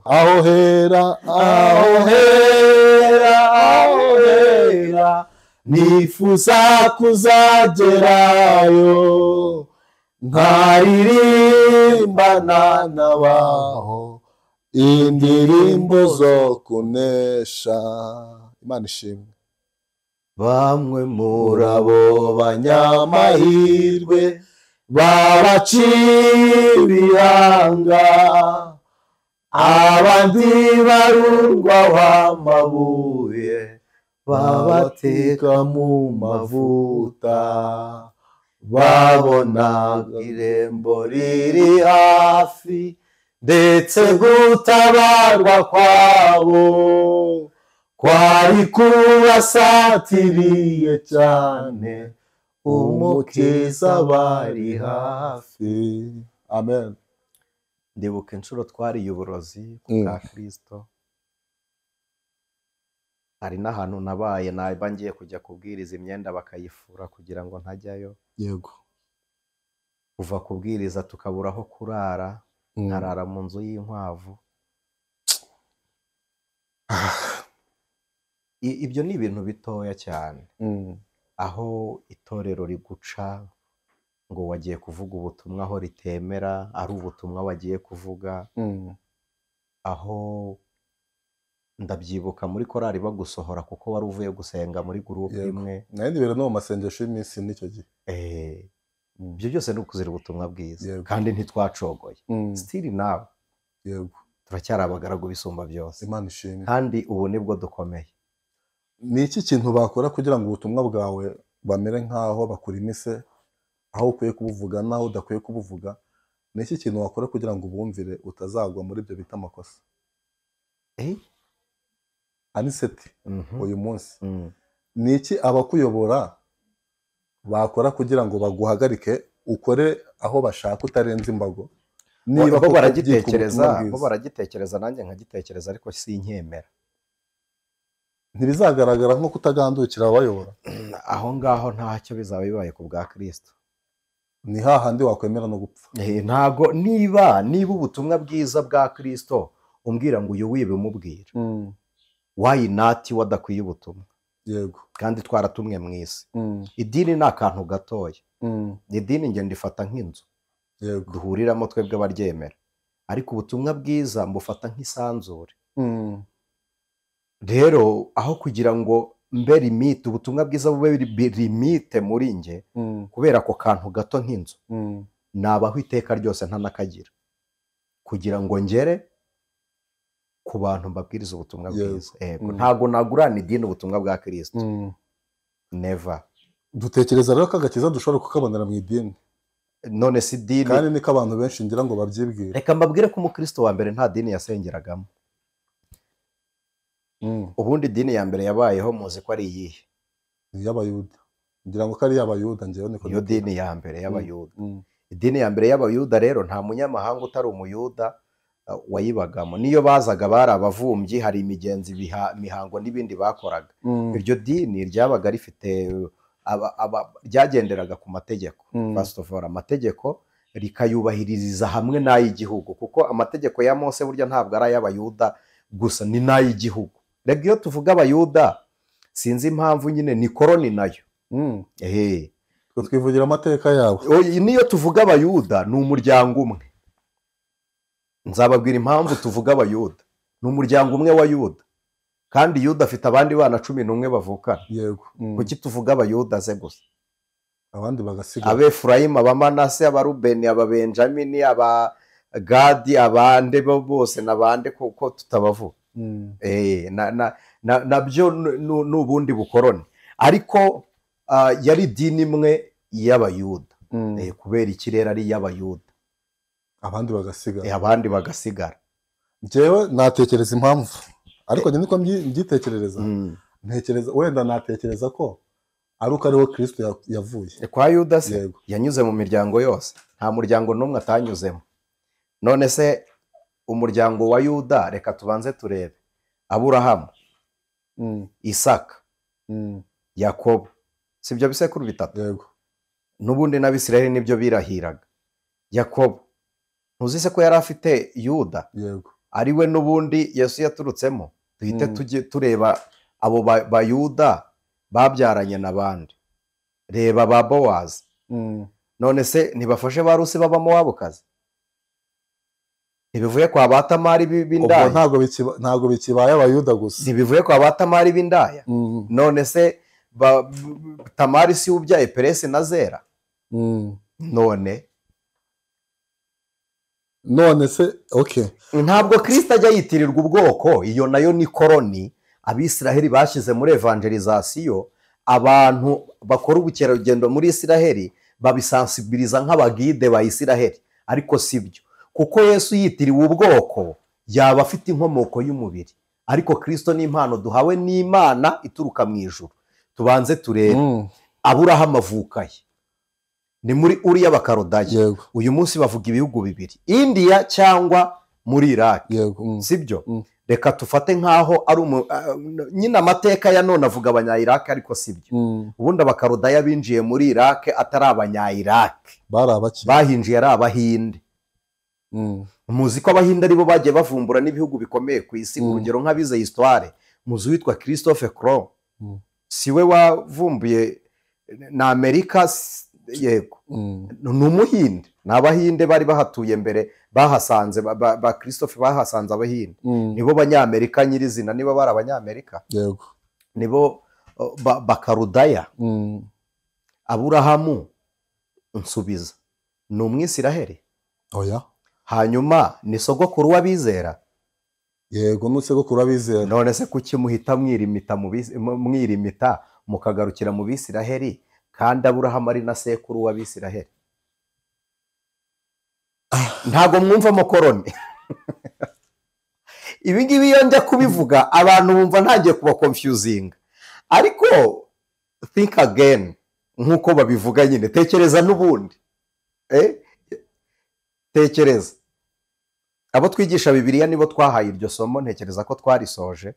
Aho hera, aho hera, aho hera, nifuza kuzagerayo, nkaririmbana n'abaho indirimbo zo kunesha. Imana ishimwe. Bamwe muri abo banyamahirwe babaciye ibihanga, abandi barundwa amabuye babateka mu mavuta, babona irembo riri hafi ndetse gutabarwa kwabo kwari kubasatiriye cyane, umukiza bari hafi. Amen. Ndibuka inshuro twariye uburozi bwa Kristo. Hari n'ahantu nabaye naba ngiye kujya kubwiriza imyenda bakayifura kugira ngo ntajyayo. Yego. Kuva kubwiriza tukabura aho kurara, nkarara mu nzu y'inkwavu. Ibyo ni ibintu bitoya cyane. Aho itorero riguca ngo wagiye kuvuga ubutumwa aho ritemera ari ubutumwa wagiye kuvuga. Aho ndabyibuka muri korali bagusohora kuko wari uvuye gusenga muri groupe imwe. Nayo ndibera no mu masengesho y'iminsi n'icyo gihe. Ibyo byose ni ukuzira ubutumwa bwiza kandi ntitwacogoye. Still now. Yego. Turacyari abagaragu bisumba byose. Imana ishimwe. Kandi ubu nibwo dukomeye. Ni iki kintu bakora kugira ngo ubutumwa bwawe bamere nkaho bakurimise, aho ukwiye kubuvuga naho udakwiye kubuvuga? Ni iki kintu wakora kugira ngo ubumvire utazagwa muri ibyo bita amakosa? Aniseti uyu munsi ni iki abakuyobora bakora kugira ngo baguhagarike ukore aho bashaka utarenze imbago? Niba bo baragitekereza nanjye nkagitekereza, ariko sinkemera. Ntibizagaragara nko kutagandukira abayobora? Aho ngaho ntacyo bizaba bibaye ku bwa Kristo. Ni hahandi wakwemera no gupfa. Ntago niba ubutumwa bwiza bwa Kristo umbwira ngo uyu wibe umubwira, why not wadakwiye ubutumwa? Yego. Kandi twaratumwe mu isi. Idini ni akantu gatoya. Idini nge ndifata nk'inzu. Yego. Duhuriramo twebwe abaryemera, ariko ubutumwa bwiza mbufata nk'isanzure. Rero aho kugira ngo mbe limite, ubutumwa bwiza bube limite muri nge kubera ako kantu gato nk'inzu, nabaho iteka ryose ntanakagira kugira ngo ngere ku bantu mbabwiriza ubutumwa bwiza. Ntago nagurana idini ubutumwa bwa Kristo. Never. Dutekereza rero ko agakiza dushobora kukabonera mu idini. None si idini, kandi niko abantu benshi ngira ngo babyibwire. Reka mbabwire ko umukristo wa mbere nta dini yasengeragamo. Ubundi idini ya mbere yabayeho muzi ko ari iyihe? Iy'Abayuda. Ngira ngo ko ari iy'Abayuda, ngewe niko. Iyo dini ya mbere y'Abayuda. Idini ya mbere y'Abayuda rero nta munyamahanga utari umuyuda wayibagamo. Niyo bazaga bari abavumbyi, hari imigenzi, imihango n'ibindi bakoraga. Iryo dini ryabaga rifite ryagenderaga ku mategeko. First of all, amategeko rikayubahiriza hamwe n'ay'igihugu, kuko amategeko ya Mose burya ntabwo ari ay'Abayuda gusa, ni n'ay'igihugu. Rega iyo tuvuga Abayuda sinzi impamvu nyine ni koroni nayo. Twivugira amateka yawe. Niyo tuvuga Abayuda ni umuryango umwe. Nzababwira impamvu tuvuga Abayuda. Ni umuryango umwe wa Yuda, kandi Yuda afite abandi bana 11 bavukana. Yego. Kuki tuvuga Abayuda ze gusa? Abandi bagasigara. Abefurayimu, Abamanase, Abarubeni, Ababenjamini, Gadi, abande bose nabande kuko tutabavuga. Nabyo ni ubundi bukoroni, ariko yari idini imwe y'Abayuda. Kubera ikirere ari iy'Abayuda, abandi bagasigara. Abandi bagasigara. Njyewe natekereza impamvu, ariko njye niko mbyitekerereza. Ntekereza wenda natekereza ko ari uko ariho Kristo yavuye kwa Yuda se, yanyuze mu miryango yose, nta muryango n'umwe atanyuzemo. None se umuryango wa Yuda, reka tubanze turebe Aburahamu, Isaka, Yakobo, sibyo bisekuru bitatu? Yego. N'ubundi n'Abisirayeli nibyo birahiraga. Yakobo ntuzi se ko yari afite Yuda? Yego. Ari we n'ubundi Yesu yaturutsemo. Duhite tujye tureba abo Bayuda babyaranye n'abandi. Reba ba Bowazi. None se ntibafashe ba Rusi b'Abamowabukazi? Ntibivuye kwa ba Tamari b'indaya? Ntabwo bikibaye Abayuda gusa. Ntibivuye kwa ba Tamari b'indaya? None se Tamari si ubyaye Peresi na Zera? None se okay. Ntabwo Kristo ajya yitirirwa ubwoko, iyo nayo ni koroni Abisiraheli bashyize muri evangelizasiyo. Abantu bakora ubukerarugendo muri Isiraheli babisansibiliza nk'abagide ba Isiraheli, ariko sibyo, kuko Yesu yitiriwe ubwoko yaba afite inkomoko y'umubiri, ariko Kristo ni impano duhawe n'Imana ituruka mu ijuru. Tubanze turebe Aburahamu avukaye ni muri Uriya Bakarodaya. Uyu munsi bavuga ibihugu bibiri, India cyangwa muri Iraq. Sibyo? Reka tufate nkaho ari nyine amateka ya none avuga abanya-Iraq, ariko sibyo. Ubundi Abakarodaya binjiye muri Iraq atari abanya-Iraq, bahinjiye ari Abahinde. Muzi ko Abahinde aribo bagiye bavumbura n'ibihugu bikomeye ku isi. Urugero nk'abize histoire, muzi witwa Christophe Colomb, siwe wavumbuye na Amerika? Yego, ni Umuhinde. Ni Abahinde bari bahatuye mbere, bahasanze ba Christophe, bahasanze Abahinde. Nibo Banyamerika nyirizina, niba bari Abanyamerika. Yego. Nibo Bakarudaya. Aburahamu nsubiza, ni Umwisiraheli? Oya. Hanyuma ni sogokuru w'abizera? Yego, ni sogokuru w'abizera. None se kuki muhita mwirimita mukagarukira mu Bisiraheli, kandi Aburahamu ari na sekuru w'Abisiraheli? Ntabwo mwumvamo koroni. Ibi ngibi iyo njya kubivuga abantu bumva ntangiye kuba confusing, ariko think again nkuko babivuga nyine, tekereza n'ubundi. Tekereza. Abo twigisha Bibiliya nibo twahaye iryo somo, ntekereza ko twarisoje.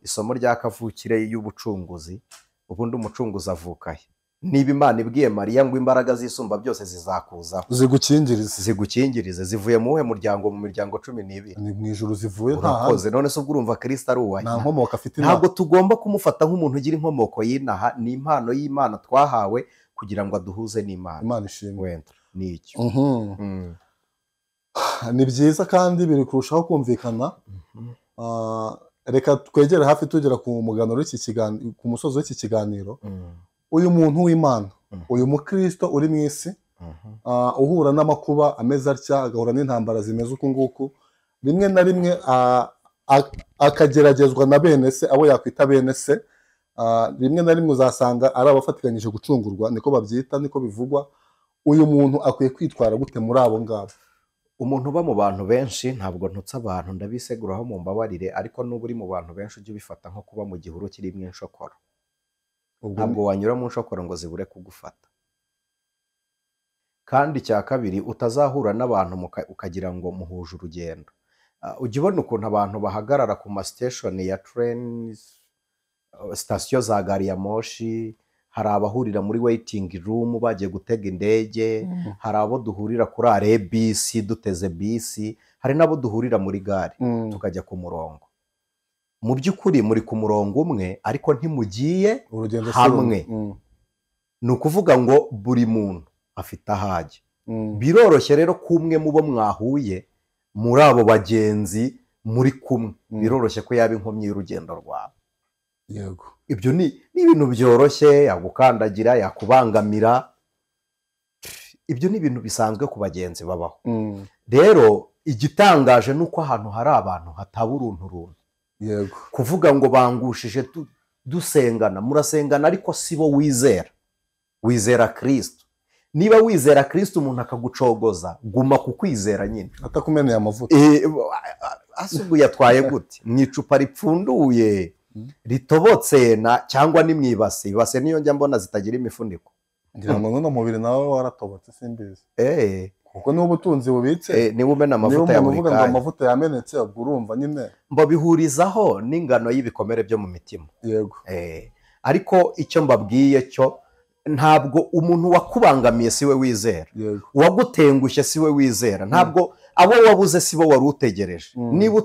Isomo rya kavukire y'ubucunguzi. Ubundi umucunguzi avukahe? Niba Imana ibwiye Mariya ngo imbaraga zisumba byose zizakuzaho, zigukingirize, zigukingirize, zivuye mu wuhe muryango? Mu miryango 12. Ni mu ijuru zivuye, nta handi. None se ubwo urumva Kristo ari uwahe? Nta nkomoko afite. Ntabwo tugomba kumufata nk'umuntu ugira inkomoko y'inaha. Ni impano y'Imana twahawe kugira ngo aduhuze n'Imana. Imana ishimwe. Wenda nicyo. Ni byiza kandi biri kurushaho kumvikana. Reka twegere hafi tugera ku muganuro w'iki kiganiro, ku musozo w'iki kiganiro. Uyu muntu w'Imana, uyu mukristo uri mu isi, uhura n'amakuba ameze atya, agahura n'intambara zimeze uku nguku, rimwe na rimwe akageragezwa na bene se, abo yakwita bene se, rimwe na rimwe uzasanga ari abafatikanyije gucungurwa, niko babyita, niko bivugwa. Uyu muntu akwiye kwitwara gute muri abo ngabo? Umuntu uba mu bantu benshi, ntabwo ntutse abantu, ndabiseguraho mu mbabarire, ariko nuba uri mu bantu benshi ujye ubifata nko kuba mu gihuru kirimo inshokoro. Ntabwo wanyura mu nshokoro ngo zibure kugufata. Kandi cya kabiri, utazahura n'abantu ukagira ngo muhuje urugendo. Ujya ubona ukuntu abantu bahagarara ku ma station ya trains, sitasiyo za gari ya moshi, hari abahurira muri waiting room bagiye gutega indege, hari abo duhurira kuri are bisi duteze bisi, hari n'abo duhurira muri gare tukajya ku murongo. Mu by'ukuri muri ku murongo umwe, ariko ntimugiye hamwe. Ni ukuvuga ngo buri muntu afite ahajya. Biroroshye rero kumwe mubo mwahuye muri abo bagenzi muri kumwe, biroroshye ko yaba inkomyi y'urugendo rwawe. Yego. Ibyo ni ibintu byoroshye, yagukandagira, yakubangamira. Ibyo ni ibintu bisanzwe ku bagenzi babaho. Rero Igitangaje ni uko ahantu hari abantu hataba uruntu runtu. Yego. Kuvuga ngo bangushije dusengana, murasengana ariko si bo wizera, wizera Kristo. Niba wizera Kristo umuntu akagucogoza, guma kukwizera nyine. Atakumeneye amavuta. Asubu yatwaye gute? Mu icupa ripfunduye ritobotse na cyangwa ni mwibase? Ibase niyo njya mbona zitagira imifuniko. Ngira ngo none umubiri nawe waratobotse simbizi. Kuko niwo ubutunzi bubitse. Niba umena amavuta ya buri kanya. Amavuta yamenetse ubwo urumva nyine. Mbabihurizaho n'ingano y'ibikomere byo mu mitima. Yego. Ariko icyo mbabwiye cyo, ntabwo umuntu wakubangamiye siwe wizera, uwagutengushye siwe wizera, ntabwo abo wabuze sibo wari utegereje. Niba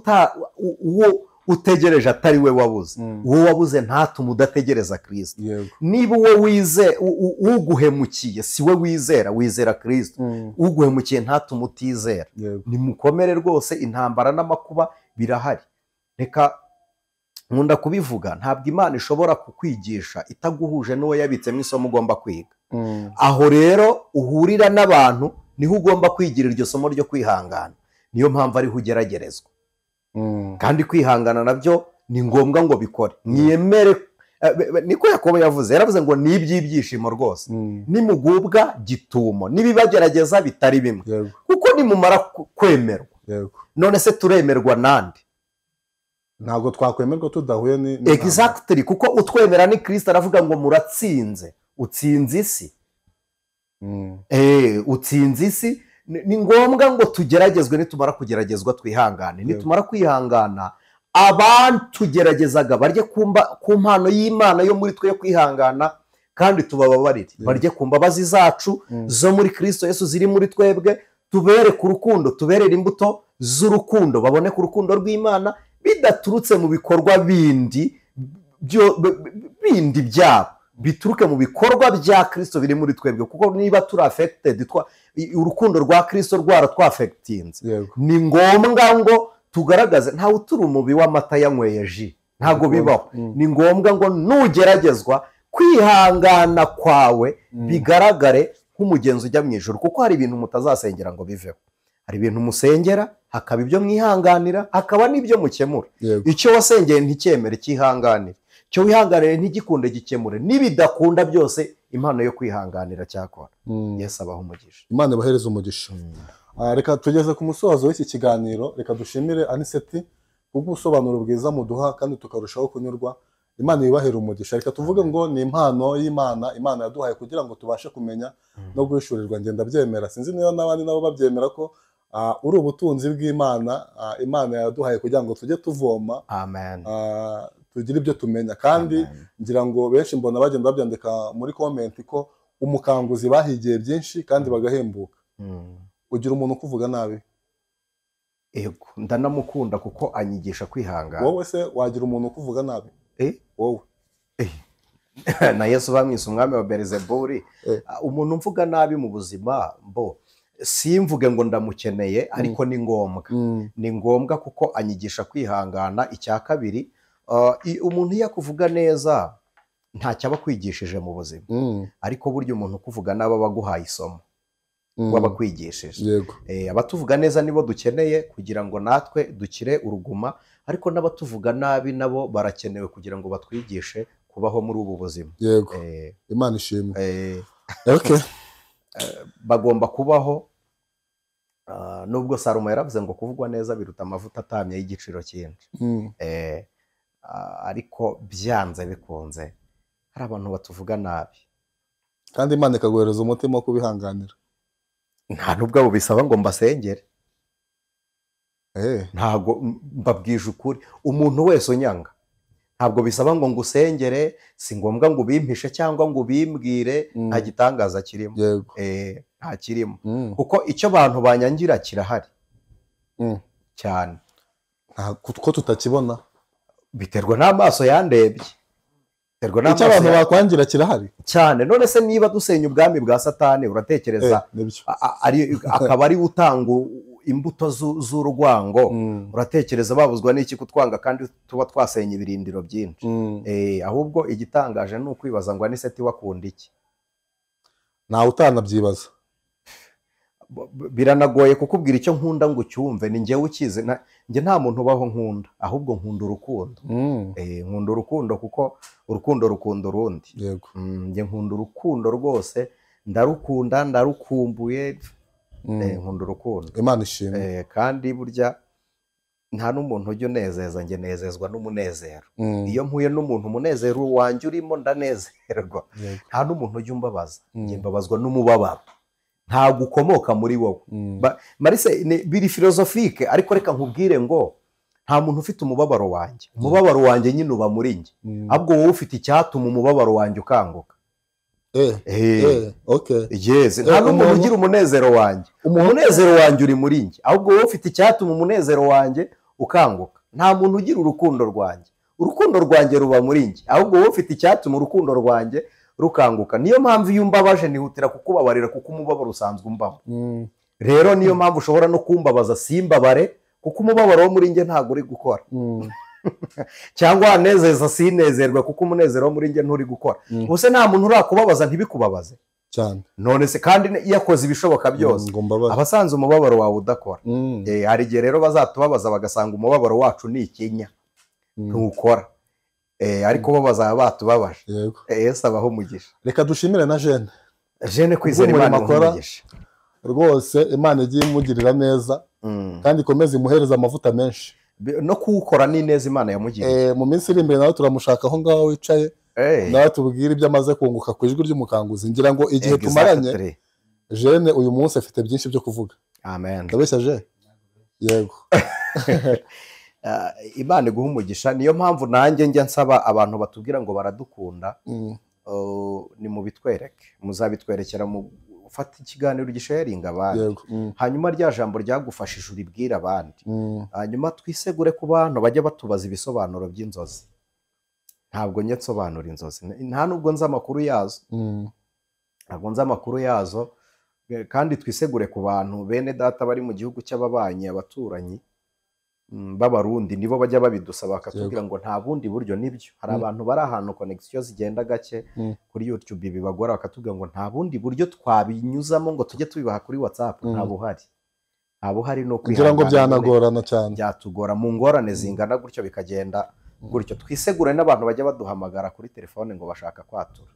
uwo utegereje atari we wabuze, uwo wabuze ntatume udategereza Kristo. Niba uwo wize uguhemukiye siwe wizera, wizera Kristo. Uguhemukiye ntatume utizera. Nimukomere rwose, intambara n'amakuba birahari. Reka nkunda kubivuga, ntabwo Imana ishobora kukwigisha itaguhuje n'uwo yabitsemo isomo ugomba kwiga. Aho rero uhurira n'abantu niho ugomba kwigira iryo somo ryo kwihangana. Niyo mpamvu ariho ugeragerezwa. Kandi kwihangana nabyo ni ngombwa ngo bikore. Mwiyemere, niko Yakobo yavuze, yaravuze ngo ni iby'ibyishimo rwose. Nimugubwa gitumo, nibibagerageza bitari bimwe, kuko nimumara kwemerwa. None se turemerwa nande? Ntabwo twakwemerwa tudahuye ni exactly, kuko utwemera ni Kristo. Aravuga ngo muratsinze, utsinze isi. Utsinze isi. Ni ngombwa ngo tugeragezwe, nitumara kugeragezwa twihangane. Nitumara kwihangana, abantugeragezaga barye ku mpano y'Imana yo muri twe yo kwihangana, kandi tubababarire. Barye ku mbabazi zacu zo muri Kristo Yesu ziri muri twebwe, tubere ku rukundo, tuberere imbuto z'urukundo, babone ku rukundo rw'Imana bidaturutse mu bikorwa bindi bindi byabo, bituruke mu bikorwa bya Kristo biri muri twebwe. Kuko niba turi affected, urukundo rwa Kristo rwaratwafectinze, ni ngombwa ngo tugaragaze. Ntawe uturi umubi w'amata yanyweye ji, ntago bibaho. Ni ngombwa ngo nugeragezwa kwihangana kwawe bigaragare nk'umugenzi ujya mu ijuru. Kuko hari ibintu mutazasengera ngo biveho, hari ibintu musengera, hakaba ibyo mwihanganira, hakaba n'ibyo mukemura. Icyo wasengeye nticyemere, cyihanganire. Icyo wihanganire ntigikunde, gikemure. Nibidakunda byose, impano yo kwihanganira cyakora. Yesu abaha umugisha. Imana ibahereze umugisha. Reka tugeze ku musozo w'iki kiganiro. Reka dushimire Aniseti kubw'ubusobanuro bwiza muduha kandi tukarushaho kunyurwa. Imana ibahere umugisha. Reka tuvuge ngo ni impano y'Imana, Imana yaduhaye kugira ngo tubashe kumenya no guhishurirwa. Ngenda byemera, sinzi niba n'abandi nabo babyemera ko uri ubutunzi bw'Imana, Imana yaduhaye kugira ngo tujye tuvoma. Amen. Tugire ibyo tumenya. Kandi ngira ngo benshi mbona bagenda babyandika muri comment ko umukanguzi bahigiye byinshi kandi bagahembuka. Ugira umuntu ukuvuga nabi? Yego, ndanamukunda kuko anyigisha kwihangana. Wowe se wagira umuntu ukuvuga nabi? Wowe na Yesu bamwise umwami wa Beelzebuli. Umuntu mvuga nabi mu buzima mbo simvuge ngo ndamukeneye, ariko ni ngombwa. Ni ngombwa kuko anyigisha kwihangana. Icya kabiri, umuntu iyo akuvuga neza ntacyo aba akwigishije mu buzima, ariko burya umuntu ukuvuga nabi aba aguhaye isomo, wabakwigishije. Abatuvuga neza nibo dukeneye kugira ngo natwe dukire uruguma, ariko n'abatuvuga nabi nabo barakenewe kugira ngo batwigishe kubaho muri ubu buzima. Yego. Imana ishimwe. Okay. Bagomba kubaho. Nubwo Salomo yaravuze ngo kuvugwa neza biruta amavuta atamye y'igiciro cyinshi. Ariko byanze bikunze hari abantu batuvuga nabi, kandi Imana ikaguhereza umutima wo kubihanganira. Nta nubwo abo bisaba ngo mbasengere. Ntabwo mbabwije ukuri, umuntu wese unyanga ntabwo bisaba ngo ngusengere, si ngombwa ngo ubimpishe cyangwa ngo ubimbwire, nta gitangaza kirimo. Nta kirimo. Kuko icyo abantu banyangira kirahari cyane. Kuko tutakibona biterwa n'amaso yandebye. Icyo abantu bakwangira kirahari cyane. None se niba dusenya ubwami bwa Satani, uratekereza akaba ari utanga imbuto z'urwango, uratekereza babuzwa n'iki kutwanga kandi tuba twasenya ibirindiro byinshi? Ahubwo igitangaje ni ukwibaza ngo Aniseti wakunda iki? Ntawe utanabyibaza. Biranagoye kukubwira icyo nkunda ngo ucyumve, ni njyewe ukizi. Njye nta muntu ubaho nkunda, ahubwo nkunda urukundo. Nkunda urukundo kuko urukundo rukunda urundi. Yego. Njye nkunda urukundo rwose, ndarukunda, ndarukumbuye. Nkunda urukundo. Imana ishimwe. Kandi burya nta n'umuntu ujya unezeza, njye nezezwa n'umunezero. Iyo mpuye n'umuntu umunezero wanjye urimo ndanezerwa. Nta n'umuntu ujya umbabaza, njye mbabazwa n'umubabaro ntabwo ukomoka muri wowe. Marise biri filozofike, ariko reka nkubwire ngo nta muntu ufite umubabaro wanjye. Umubabaro wanjye nyine uba muri njye, ahubwo wowe ufite icyatuma umubabaro wanjye ukanguka. Yes, nta n'umuntu ugira umunezero wanjye. Umunezero wanjye uri muri njye, ahubwo wowe ufite icyatuma umunezero wanjye ukanguka. Nta muntu ugira urukundo rwanjye. Urukundo rwanjye ruba muri njye, ahubwo wowe ufite icyatuma urukundo rwanjye rukanguka. Niyo mpamvu iyo umbabaje nihutira kukubabarira, kuko umubabaro usanzwe umbamo. Rero niyo mpamvu ushobora no kumbabaza simbabare, kuko umubabaro wo muri njye ntabwo uri gukora. Cyangwa wanezeza sinezerwa, kuko umunezero wo muri njye nturi gukora. Ubuse nta muntu urakubabaza ntibikubabaze cyane. None se kandi yakoze ibishoboka byose, abasanze umubabaro wawe udakora. Hari igihe rero bazatubabaza bagasanga umubabaro wacu ni ikinya, ntukora. Ariko bo bazaba batubabaje. Yesu abaho umugisha. Reka dushimire na Jene. Jene kwizera Imana umugisha. Rwose Imana igiye imugirira neza, kandi ikomeze imuhereza amavuta menshi. No kuwukora ni neza Imana yamugiriye. Mu minsi iri imbere nawe turamushaka aho ngaho wicaye, nawe tubwire ibyo amaze kunguka ku ijwi ry'umukanguzi. Ngira ngo igihe tumaranye Jene uyu munsi afite byinshi byo kuvuga. Amen. Ndabeshya Je? Yego. Imana iguha umugisha. Niyo mpamvu nanjye njya nsaba abantu batubwira ngo baradukunda, ni mubitwereke, muzabitwerekera mu ufata ikiganiro gisharinga abandi. Hanyuma rya jambo ryagufashije uribwira abandi. Hanyuma twisegure ku bantu bajya batubaza ibisobanuro by'inzozi. Ntabwo njye nsobanura inzozi, nta nubwo nzi amakuru yazo. Ntabwo nzi amakuru yazo. Kandi twisegure ku bantu bene data bari mu gihugu cy'ababanyi, abaturanyi b'Abarundi, nibo bajya babidusaba bakatubwira ngo nta bundi buryo. Nibyo, hari abantu bari ahantu connection zigenda gake kuri YouTube bibagora, bakatubwira ngo nta bundi buryo twabinyuzamo ngo tujye tubibaha kuri WhatsApp. Nta buhari, nta buhari, no kwihangana ngo byanagorana cyane, byatugora mu ngorane zingana gutyo bikagenda gutyo. Twisegure n'abantu bajya baduhamagara kuri telefone ngo bashaka kwatura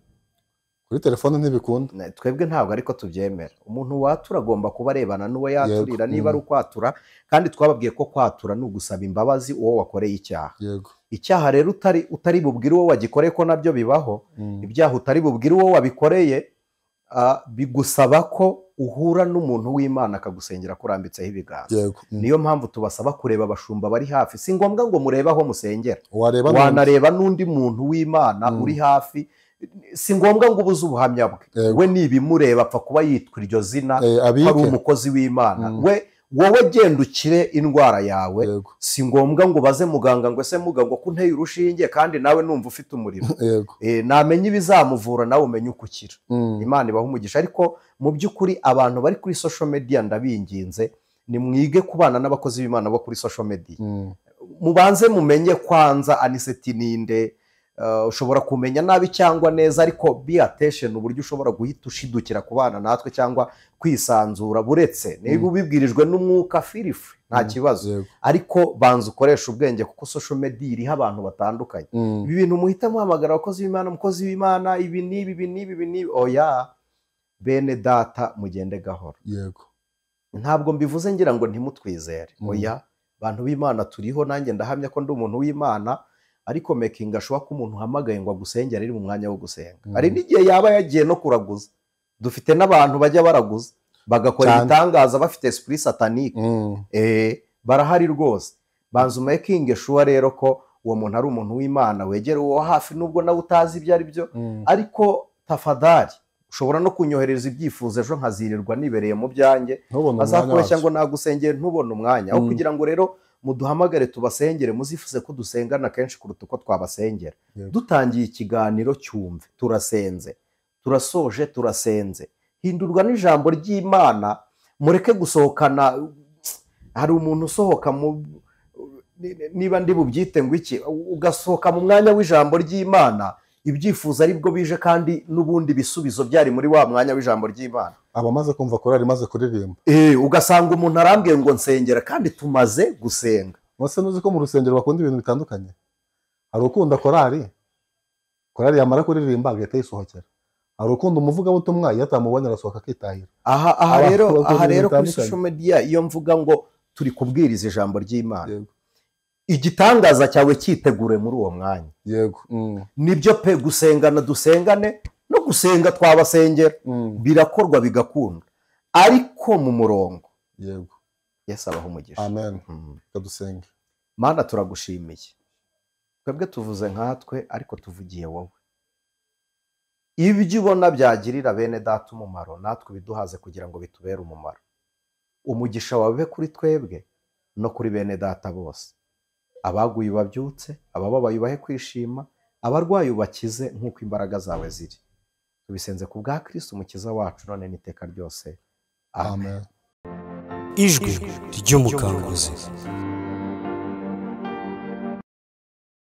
kuri telefone, ntibikunda. Twebwe ntabwo ariko tubyemera. Umuntu watura agomba kuba arebana n'uwo yaturira, niba ari ukwatura. Kandi twababwiye ko kwatura ni ugusaba imbabazi uwo wakoreye icyaha. Icyaha rero utari bubwire uwo wagikoreye ko nabyo bibaho. Ibyaha utari bubwire uwo wabikoreye, bigusaba ko uhura n'umuntu w'Imana akagusengera kurambitseho ibiganza. Niyo mpamvu tubasaba kureba abashumba bari hafi. Si ngombwa ngo murebe aho musengera, wanareba n'undi muntu w'Imana uri hafi. Si ngombwa ngo ubuze ubuhamya bwe, we nibimureba apfa kuba yitwa iryo zina, ari umukozi w'Imana. We wowe genda ukire indwara yawe. Si ngombwa ngo baze muganga ngo ese muganga ko unteye urushinge kandi nawe numva ufite umuriro. Namenye ibizamuvura nawe umenye uko ukira. Imana ibaha umugisha. Ariko mu by'ukuri abantu bari kuri social media ndabinginze, nimwige kubana n'abakozi b'Imana bo kuri social media. Mubanze mumenye kwanza Aniseti ninde. Ushobora kumenya nabi cyangwa neza, ariko be attention uburyo ushobora guhita ushidukira kubana natwe cyangwa kwisanzura. Buretse niba ubibwirijwe n'umwuka, feel free, nta kibazo, ariko banza ukoresha ubwenge, kuko social media iriho abantu batandukanye. Ibi bintu muhita muhamagara abakozi b'Imana, umukozi w'Imana ibi n'ibi ibi n'ibi ibi n'ibi, oya bene data mugende gahoro. Yego. Ntabwo mbivuze ngira ngo ntimutwizere, oya bantu b'Imana turiho, nanjye ndahamya ko ndi umuntu w'Imana, ariko making sure ko umuntu uhamagaye ngo agusengere ari mu mwanya wo gusenga. Hari n'igihe yaba yagiye no kuraguza. Dufite n'abantu bajya baraguza bagakora ibitangaza bafite esprit satanique. Barahari rwose. Banza making sure rero ko uwo muntu ari umuntu w'Imana, wegere uwo hafi nubwo nawe utazi ibyo ari byo, ariko tafadhali ushobora no kunyohereza ibyifuzo ejo nkazirirwa nibereye mu byanjye, azakubeshya ngo nagusengere ntubone umwanya. Aho kugira ngo rero muduhamagare tubasengere, muzifuze ko dusengana kenshi kuruta uko twabasengera. Dutangiye ikiganiro cyumve, turasenze, turasoje, turasenze. Hindurwa n'ijambo ry'Imana, mureke gusohokana. Hari umuntu usohoka mu, niba ndi bubyite ngo iki, ugasohoka mu mwanya w'ijambo ry'Imana, ibyifuzo aribwo bije kandi n'ubundi bisubizo byari muri wa mwanya w'ijambo ry'Imana. Abamaze kumva korali imaze kuririmba. Ugasanga umuntu arambwiye ngo nsengera kandi tumaze gusenga. Mwese nuzi ko mu rusengero bakunda ibintu bitandukanye. Hari ukunda korali, korali yamara kuririmba agahita yisohokera. Hari ukunda umuvugabutumwa iyo atamubonye arasohoka akitahira. Aha rero, aha rero kuri social media iyo mvuga ngo turi kubwiriza ijambo ry'Imana, igitangaza cyawe cyitegure muri uwo mwanya. Yego. Nibyo pe, gusengana dusengane no gusenga twabasengera birakorwa bigakunda, ariko mu murongo. Yego. Yesu abahe umugisha. Amen. Kadusenge. Mana turagushimiye, twebwe tuvuze nkatwe ariko tuvugiye wowe. Ibyo ubona byagirira bene data umumaro natwe biduhaze kugira ngo bitubere umumaro. Umugisha wawe kuri twebwe no kuri bene data bose. Abaguye babyutse, abababaye ubahe kwishima, abarwayi ubakize nk'uko imbaraga zawe ziri. Tubisenze ku bwa Kristo umukiza wacu none n'iteka ryose. Amen. Ijwi ry'umukanguzi.